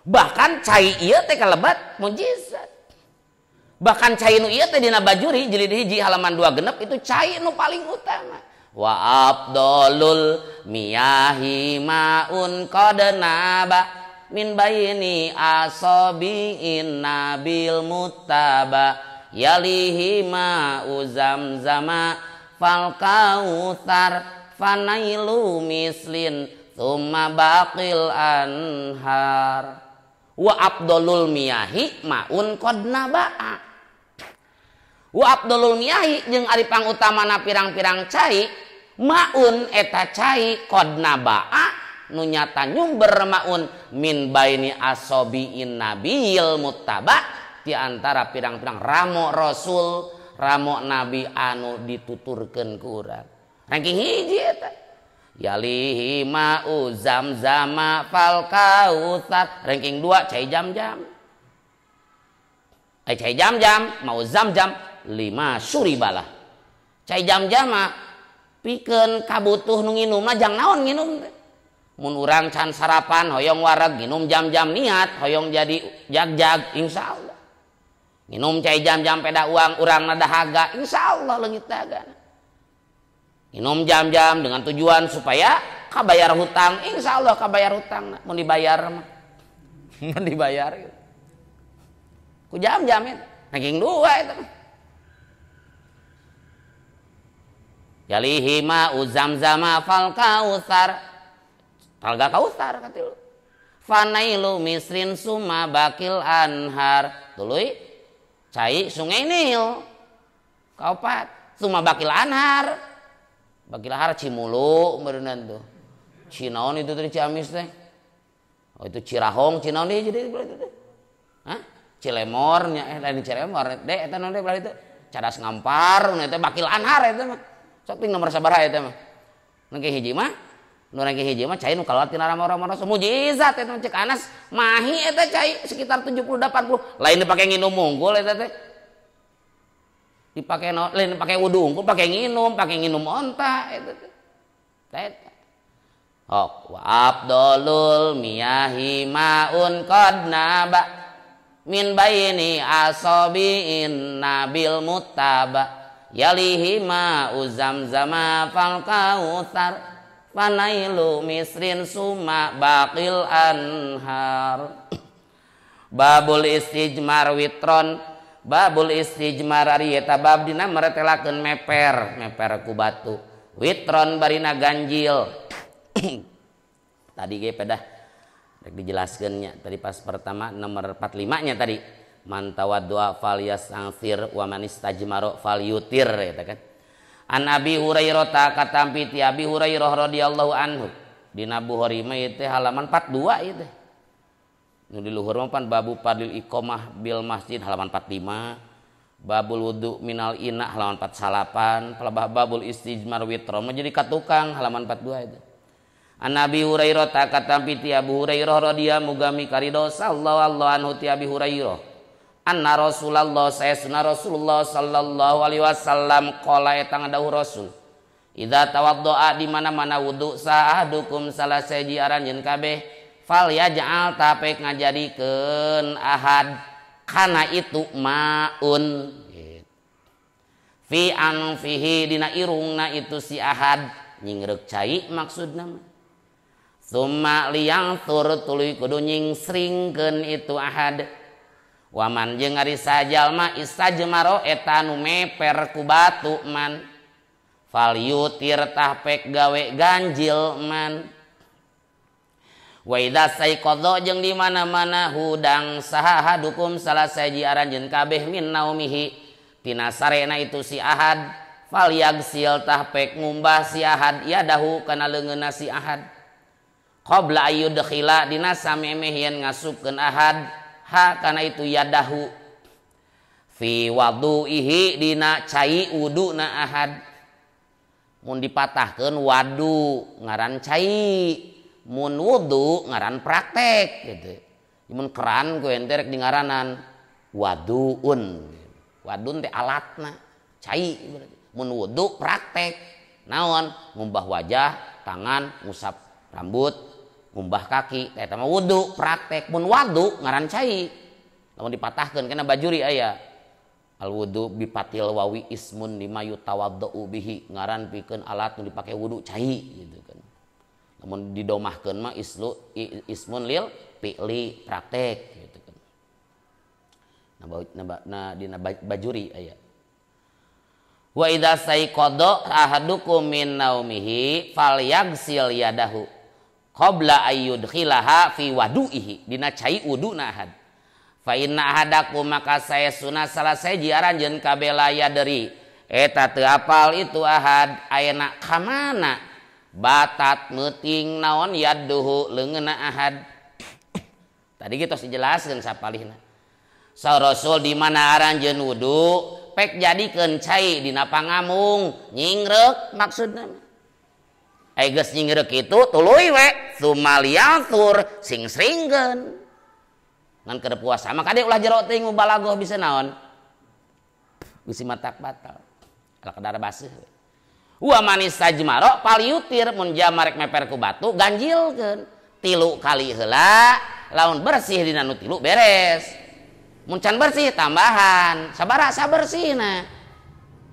Bahkan cai ieu teh kalebat mukjizat. Bahkan cai nu ieu teh dina Bajuri jilid 1 halaman 2 genep itu cai nu paling utama. Wa abdolul miyahi maun qad naba min baini asabiin nabil muttaba yalihi ma'u zamzama fal kautsar fanailu mislin tsumma baqil anhar. Wa abdolul miyahi maun qad nabaa. Wa abdolul miyahi jeung ari pangutamana pirang-pirang cai maun eta cai qad nabaa nu nyata nyumber maun min baini asobiin nabil muttaba di antara pirang-pirang ramo rasul ramo nabi anu dituturkeun ku urang. Ranking hiji eta yalihi ma'u zamzama fal kautsar. Ranking 2 cai jam-jam. Cai jam-jam mau zam-jam 5 suribalah. Cai jam-jam mah pikeun kabutuh nu nginumna jang naon nginum teh. Mun urang can sarapan hoyong wareg nginum jam-jam niat hoyong jadi jag-jag insyaallah. Nginum cai jam-jam peda uang urangna dahaga insyaallah leungit dahagana. Minum jam-jam dengan tujuan supaya kabayar hutang, insya Allah kabayar hutang, mau dibayar mah, mau dibayar gitu. Ku jam-jam itu, ranking 2 itu. Yalihi ma'u zamzama fal kautsar, talga kautsar katilu. Fanailu misrin summa bakil anhar, tuluy cai sungai Nil, kaopat, summa bakil anhar. Bagilahar Cimulu berenang tuh. Cinaon itu tadi Ciamis teh. Oh itu Cirahong, Cinaon deui jadi belah itu teh. Hah? Cilemor nya lain Cilemor. Deh eta naon deui belah itu? Cadas Ngampar, nu eta Bakil Anhar eta mah. Sok ting nomor sabaraha eta mah. Nu hiji mah, nu ranking hiji mah cai nu kaluar tina ramo-ramo Rasul mukjizat eta cek Anas mahi eta cai sekitar 70 80 lain dipake nginum unggul eta teh. Dipake lain pake wudu unggul, pake nginum onta eta teh. Ok, wa abdolul miyahi maun qad naba min baini asabiin nabil muttaba yalihi ma uzamzama fal kautsar fanailu misrin summa baqil anhar. Babul istijmar witron. Babul istijmar ari eta bab dina meretelakeun meper, meper ku batu. Witron barina ganjil. Tadi ge pedah rek dijelaskeun nya tadi pas pertama nomor 45 nya tadi. Man tawaddu'a falyastaghfir wa man istajmara falyutir eta kan. An Abi Hurairah ta katampi ti Abi Hurairah radhiyallahu anhu. Dina Bukhari mah ieu teh halaman 42 ieu teh. Nu di luhur mah pan babu fadil iqamah bil masjid halaman 45, babul wudu minal ina halaman 48, pelebah babul istijmar witro mah jadi katukang halaman 42 itu. An Abi Hurairah ta katampi ti Abu Hurairah radhiyallahu mugami karido sallallahu anhu ti Abi Hurairah. Anna Rasulullah sayyidina Rasulullah sallallahu alaihi wasallam qala eta ngadawuh Rasul. Idza tawaddoa di mana-mana wudu saahadukum salah seji aranjeun kabeh fal yaj'al tapek ngajadikeun ahad kana itu maun fi anfihi dina irungna itu si ahad nyingreuk cai maksudna mah summa liyangtur tuluy kudu nyingsringkeun itu ahad waman jeung ari sajalma istajmaro eta nu meper ku batu man fal yutir tahpek gawe ganjil man. Wa idza sayqadha jeung di mana-mana hudang saha hadukum salah saji aranjeun kabeh min naumihi tina sarena itu si ahad fal yagsil tahpek ngumbah si ahad yadahu kana leungeunna si ahad qabla ayyudkhila dina samemeh yen ngasupkeun ahad ha kana itu yadahu fi wadu'ihi dina cai wuduna ahad. Mun dipatahkeun wadu ngaran cai, mun wudu ngaran praktek gitu. Mun keran ku ente rek di ngaranan waduun. Wadun teh alatna, cai berarti. Mun wudu praktek. Naon? Ngumbah wajah, tangan, ngusap rambut, ngumbah kaki, eta mah wudu praktek. Mun wadu ngaran cai. Lamun dipatahkeun kana bajuri aya. Al wudu bipatil wawi ismun lima yutawaddau bihi, ngaran pikeun alat nu dipake wudu cai gitu kan. Namun didomahkeun mah islu ismun lil fi'li praktek gitu kan. Nah dina bajuri aya. Wa idza sayqadha ahadukum min naumihi falyaghsil yadahu qabla ayyudkhilaha fi wadu'ihi dina cai wuduna ahad. Fa inna ahadakum maka saya sunah salah seji aranjeun kabeh layadri eta teu apal itu ahad ayeuna ka mana batat meuting naon yaduhu leungeunna ahad. Tadi kita dijelaskeun sapalihna. Sa Rasul di mana aranjeun wudu pek jadikeun cai dina pangamung nyingreuk maksudna. Ai geus nyingreuk kitu tuluy we sumaliatur sing-sringkeun. Ngan keur puasa mah kade ulah jero teuing mubalagoh bisa naon? Bisi matak batal. Ala kadar baseuh. Wa manis sajmaro palyutir mun jamarek meper ku batu ganjilkeun tilu kali heula lamun bersih dina nu tilu beres. Mun can bersih tambahan sabaraha sabersihna.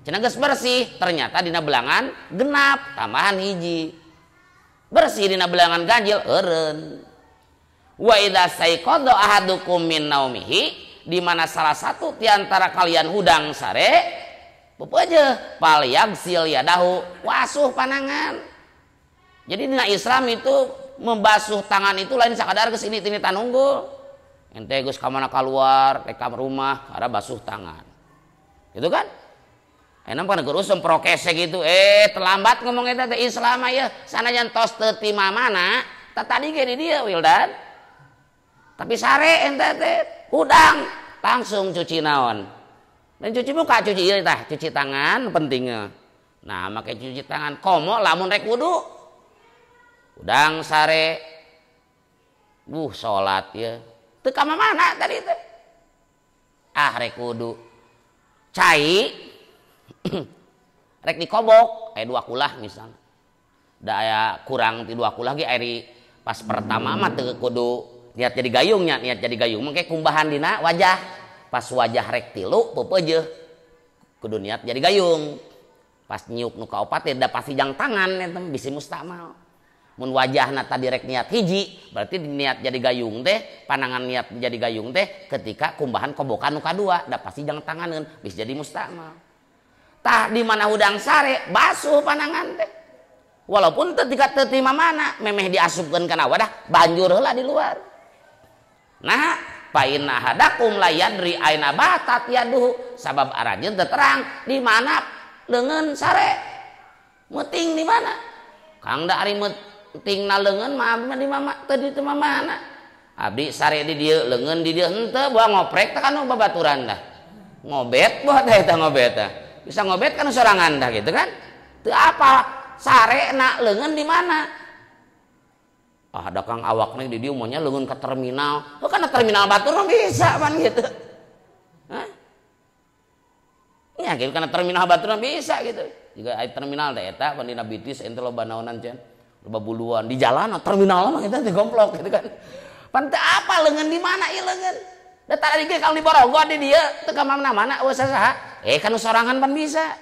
Cenah geus bersih ternyata dina belangan genap tambahan hiji. Bersih dina belangan ganjil eureun. Wa idza sayqadha ahadukum min naumihi di mana salah satu di antara kalian hudang sare pepeje palyagsil yadahu wasuh panangan. Jadi dina Islam itu membasuh tangan itu lain sakadar geus ini tini tanunggul. Ente geus ka mana kaluar rek ka rumah kada basuh tangan. Gitu kan? Enak pan keur usum prokese gitu. Terlambat ngomong eta teh Islam aya sanajan tos teu ti mamana, tah tadi ge di dieu Wildan. Tapi sare ente teh hudang langsung cuci naon. Dan cuci muka, cuci ieu tah, cuci tangan pentingnya. Nah, make cuci tangan komo lamun rek wudu. Hudang sare. Salat ya. Teu ka mana tadi teh? Ah rek wudu. Cai Rek dikobok aya dua kulah misalnya. Da aya kurang ti dua kulah ge ari pas pertama mah teu kudu niat jadi gayungnya, niat jadi gayung mah kumbahan dina wajah. Pas wajah rek tilu peupeujeuh kudu niat jadi gayung. Pas nyiuk nu kaopat teh da pasti jang tangan eta bisi mustakmal. Mun wajahna tadi rek niat hiji, berarti niat jadi gayung teh, panangan niat jadi gayung teh ketika kumbahan kobokan nu kadua, da pasti jang tanganeun bisa jadi mustakmal. Tah di mana hudang sare basuh panangan teh. Walaupun ketika teu ti mana memeh diasupkeun kana wadah banjur heula di luar. Nah, fa inna hadakum la yadri aina batat yaduhu, sabab aranjeun teu terang di mana leungeun sare. Meuting di mana? Kang da ari meuting na leungeun mah abdi di mama teu di teu mana. Abdi sare di dieu leungeun di dieu henteu buah ngoprek teh kanu babaturan dah. Ngobet buah teh eta ngobet teh. Bisa ngobet kan sorangan dah gitu kan. Teu apa sare na leungeun di mana? Ah da Kang awakna di dieu maunya leungeun ka terminal. Oh kana terminal batur mah bisa pan gitu. Hah? Ya gitu kana terminal batur mah bisa gitu. Jika aya terminal teh eta pan dina bitis ente loba naonan cenah. Loba buluan di jalan terminal mah kita digomplok gitu kan. Pan teu apa leungeun di mana ieu leungeun? Da tadi ge kalau di Borogo di dieu teu ka mana-mana eueuh saha. Kan sorangan pan bisa.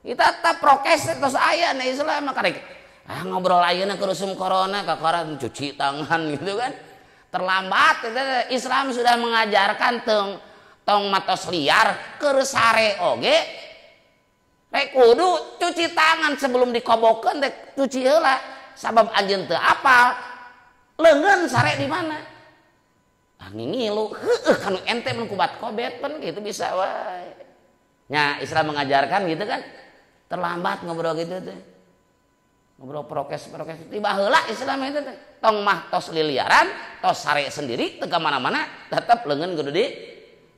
Kita tetap prokes terus aya na Islam mah karek. Ah ngobrol ayeuna keur usum corona kakara cuci tangan gitu kan. Terlambat Islam sudah mengajarkan tong matos liar keur sare oge. Rek kudu cuci tangan sebelum dikobokeun teh cuci heula sabab anjeun teu apal leungeun sare di mana. Ah ngingilu heueuh kanu ente mun kubat kobet pan gitu bisa wae. Nya Islam mengajarkan gitu kan. Terlambat ngobrol gitu teh. Ngobrol prokes-prokes tiba heula Islam itu teh. Tong mah tos liliaran, tos sare sendiri teu ka mana-mana tetep leungeun kudu di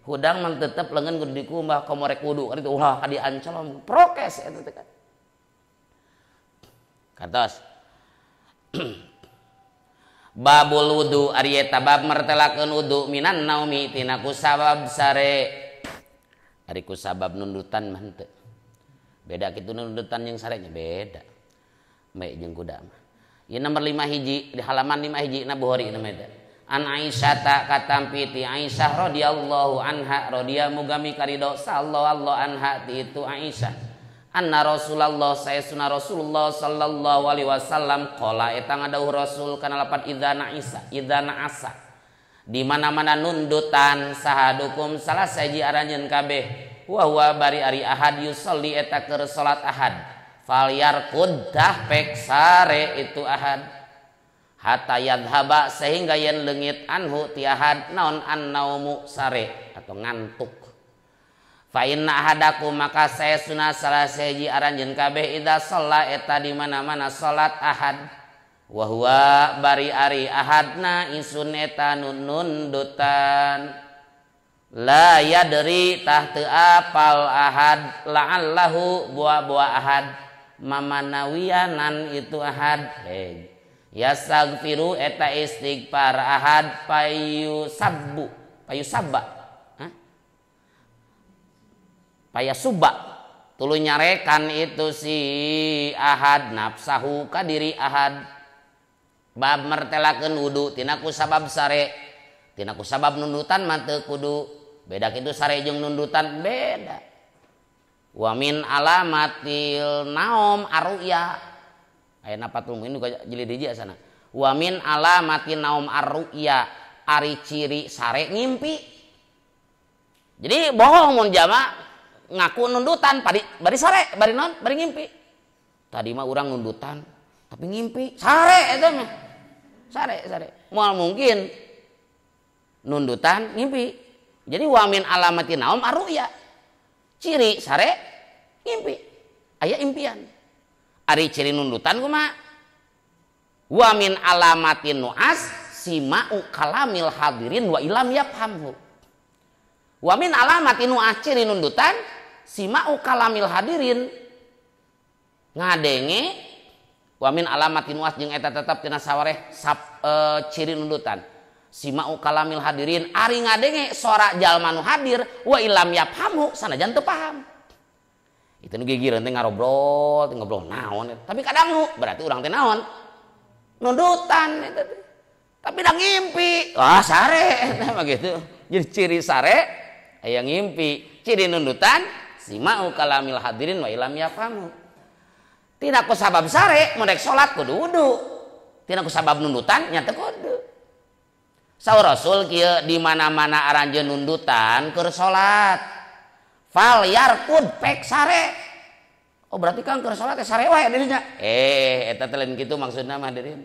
hudang mah tetep leungeun kudu dikumbah komo rek wudu kan itu ulah ka diancelom prokes eta teh kan. Katos babul wudu ari eta bab mertelakeun wudu minan naumi tina kusabab sare. Ari kusabab nundutan mah henteu. Beda kitu nundutan jeung sarenya beda. Baik jeung kuda mah. Ieu nomor 5 hiji di halaman 5 hiji na Bukhari nama eta. An Aisyah ta katampi ti Aisyah radhiyallahu anha radhiya mugami karido sallallahu anha ti itu Aisyah. Anna Rasulullah sayyiduna Rasulullah sallallahu alaihi wasallam qala eta ngadauh Rasul kana lapat idza na'isa idza na'asa. Di mana-mana nundutan sahadukum salah saji aranjeun kabeh wa huwa bari ari ahad yusolli eta keur salat ahad. Fal yarqud dah pek sare itu ahad hatta yadhaba sehingga yen leungit anhu ti ahad naon annaumu sare atau ngantuk. Fa inna ahadakum maka saesuna salah sahiji aranjeun kabeh idza shalla eta di mana-mana salat ahad wa huwa bari ari ahadna isun eta nundutan la yadri tah teu apal ahad la'allahu buah-buah ahad mamanawianan itu ahad hey. Yastaghfiru eta istighfar ahad payu sabbu payu sabba hah? Payasuba tuluy nyarekan itu si ahad nafsahu ka diri ahad. Bab mertelakeun wudu tina ku sabab sare tina ku sabab nundutan mah teu kudu beda kitu sare jeung nundutan beda. Wa min alamatil naom arruya aya patung ini jilid hiji asana. Wa min alamatin naum arruya ari ciri sare ngimpi. Jadi bohong mun jama ngaku nundutan bari sare bari non bari ngimpi. Tadi mah urang nundutan tapi ngimpi sare eta mah. Sare sare. Moal mungkin nundutan ngimpi. Jadi wa min alamatin naum arruya ciri sare ngimpi. Aya impian. Ari ciri nundutan kumaha? Wa min alamatin nu'as sima'u kalamil hadirin wa ilam yafhamhu. Wa min alamatin nu'as ciri nundutan sima'u kalamil hadirin ngadenge wa min alamatin nu'as jeung eta tetep tina sawareh ciri nundutan sima'u kalamil hadirin ari ngadenge sora jalma nu hadir wa ilam yafhamhu sanajan teu paham. Itu nu gigireun teh ngarobrol, teh ngobrol naon tapi kadangu berarti urang teh naon? Nundutan eta teh. Tapi da ngimpi. Wah, sare eta mah gitu. Jadi ciri sare aya ngimpi, ciri nundutan sima'u kalamil hadirin wa ilam yafhamu. Tina ku sabab sare mun rek salat kudu wudu. Tina ku sabab nundutan nya teu kudu. Saur Rasul kieu di mana-mana aranjeun nundutan keur salat. Fal yarkud pek sare. Oh berarti kan keur salat teh sare wae dirinya. Eta teh lain kitu maksudna mah hadirin.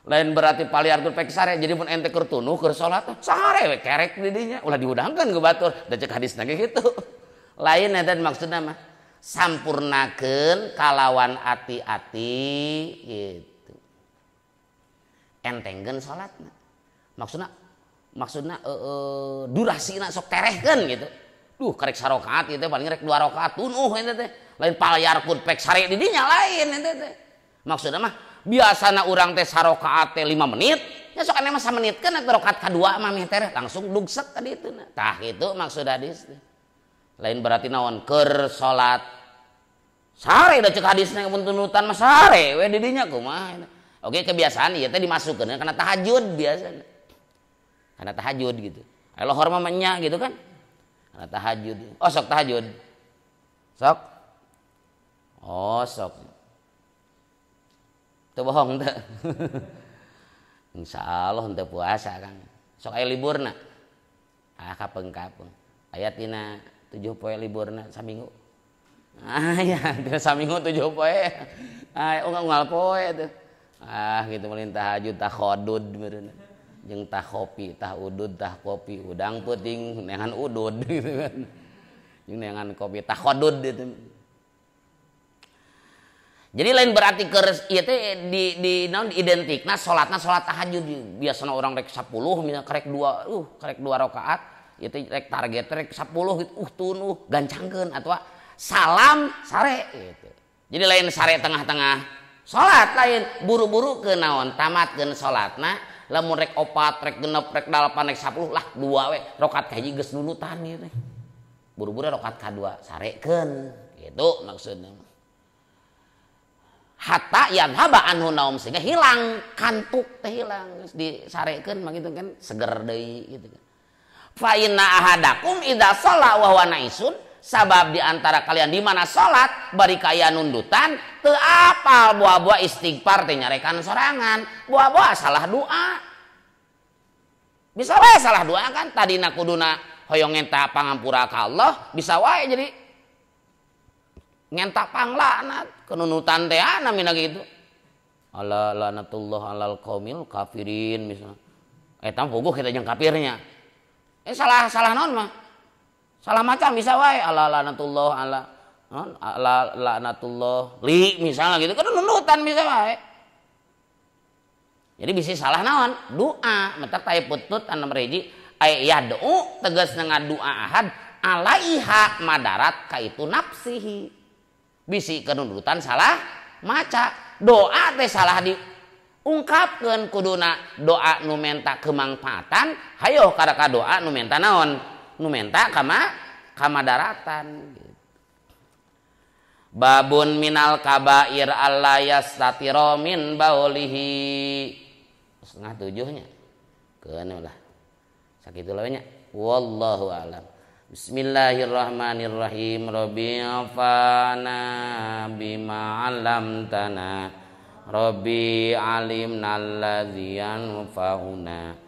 Lain berarti fal yarkud pek sare jadi mun ente keur tunuh keur salat sare we kerek di dinya ulah dihudangkeun ku batur da cek hadisna ge kitu. Lain eta maksudna mah sampurnakeun kalawan ati-ati gitu. Entengkeun salatna. Maksudna durasina sok terehkeun gitu. Duh karek sarokaat ieu teh paling rek 2 rakaat tunuh eta teh. Lain palyarkud pek sare di dinya lain eta teh. Maksudna mah biasana urang teh sarokaat teh 5 menit, nya sok ane mah samenitkeun atuh rakaat kadua mah meh tereh langsung dugsek ka ditu. Tah kitu maksud hadis teh. Lain berarti naon keur salat sare da cek hadisna mun tunutan mah sare we di dinya kumaha. Oke kebiasaan ieu teh dimasukkeun kana tahajud biasana. Karena tahajud gitu. Ayo lohor mah nya gitu kan. Karena tahajud. Oh sok tahajud. Sok. Oh sok. Teu bohong teu. Insyaallah henteu puasa Kang. Sok aya liburna. Ah kapeung-kapeung. Aya tina 7 poe liburna saminggu. Ah ya, tina saminggu 7 poe. Ah unggal poe tuh. Ah gitu melin tahajud tah khodud meureun. Jeung tah kopi, tah udud, tah kopi, udang peuting neangan udud gitu kan. Jeung neangan kopi tah khodud gitu. Jadi lain berarti keur ieu teh di naon identikna salatna salat tahajud. Biasana orang rek 10 misalnya karek 2, karek 2 rakaat, ieu teh rek target rek 10 gitu, tunuh gancangkeun atawa salam sare gitu. Jadi lain sare tengah-tengah salat lain, buru-buru ke naon tamatkeun salatna. Lamun rek 4, rek 6, rek 8, rek 10 lah 2 we rakaat kahiji geus nundutan ieu teh. Buru-buru rakaat kadua sarekeun gitu maksudna. Hatta yadhaba anhu naum sehingga hilang kantuk teh hilang geus disarekeun mah gitu kan seger deui gitu kan. Fa inna ahadakum idza shalla wa huwa naisun sabab di antara kalian di mana salat bari kaya nundutan teu apal buah-buah istighfar teh nyarekan sorangan, buah-buah salah doa. Bisa wae salah doa kan tadina kuduna hoyong ngenta pangampura ka Allah bisa wae jadi ngenta panglaknat kenunutan teh ana mina gitu. Ala lanatullah alal qaumil kafirin misalnya. Eta puguh kita jeung kafirnya. Salah salah naon mah? Salah macam bisa wae ala lanatullah ala non ala laknatullah li misalnya gitu kan nunutan bisa wae. Jadi bisa salah naon doa mentak tae putut anu reji ay yad'u tegasna ngadua ahad alaiha madarat ka itu nafsihi. Bisi kenunutan salah maca doa teh salah diungkapkeun kuduna doa nu menta kemangfaatan hayo karaka doa nu menta naon nu menta kamadaratan gitu. Babun minal kabair alla yastatira min baulihi. 6:30 nya. Keun lah. Sakitu lah nya. Wallahu alam. Bismillahirrahmanirrahim. Rabbi afana bima 'allamtana. Rabbi alimna allazi yanfa'una.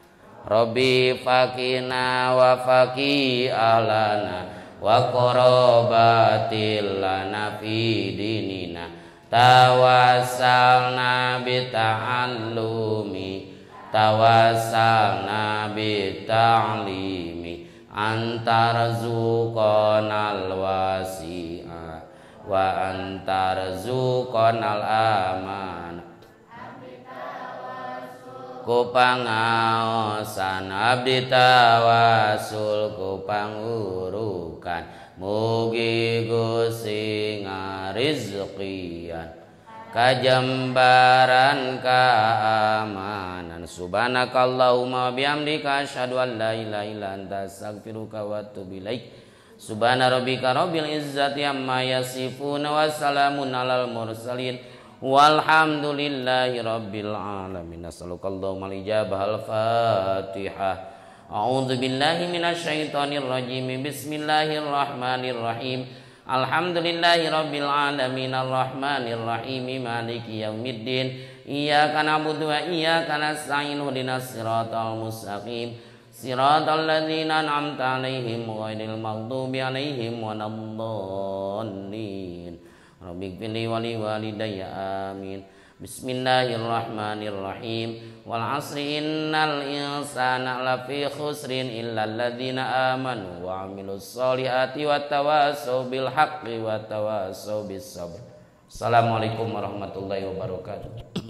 Rabbi fakina wa faqi ahlana wa qarabatil lana fi dinina. Tawassalna bi ta'allumi tawassalna bi ta'limi antarzuqanal wasi'a wa antarzuqanal aman. Ku pangaosan abdi tawasul ku pangurukan mugi Gusti ngarizkian kajambaran keamanan. Subhanakallahumma bihamdika asyhadu an la ilaha illa anta astaghfiruka wa atubu ilaik. Subhana rabbika rabbil izzati amma yasifun wa salamun alal mursalin walhamdulillahi rabbil alamin. Nas'alukallahumma al-ijabah. Al-Fatihah. A'udzu billahi minasyaitonir rajim. Bismillahirrahmanirrahim. Alhamdulillahi rabbil alamin arrahmanir rahim maliki yaumiddin. Iyyaka na'budu wa iyyaka nasta'in ihdinas siratal mustaqim. Siratal ladzina an'amta 'alaihim ghairil maghdubi 'alaihim waladdallin. Rabbighfirli wa liwalidayya amin. Bismillahirrahmanirrahim. Wal 'asri innal insana lafi khusrin illal ladzina amanu wa 'amilus solihati wa tawassaw bil haqqi wa tawassaw bis sabr. Assalamualaikum warahmatullahi wabarakatuh.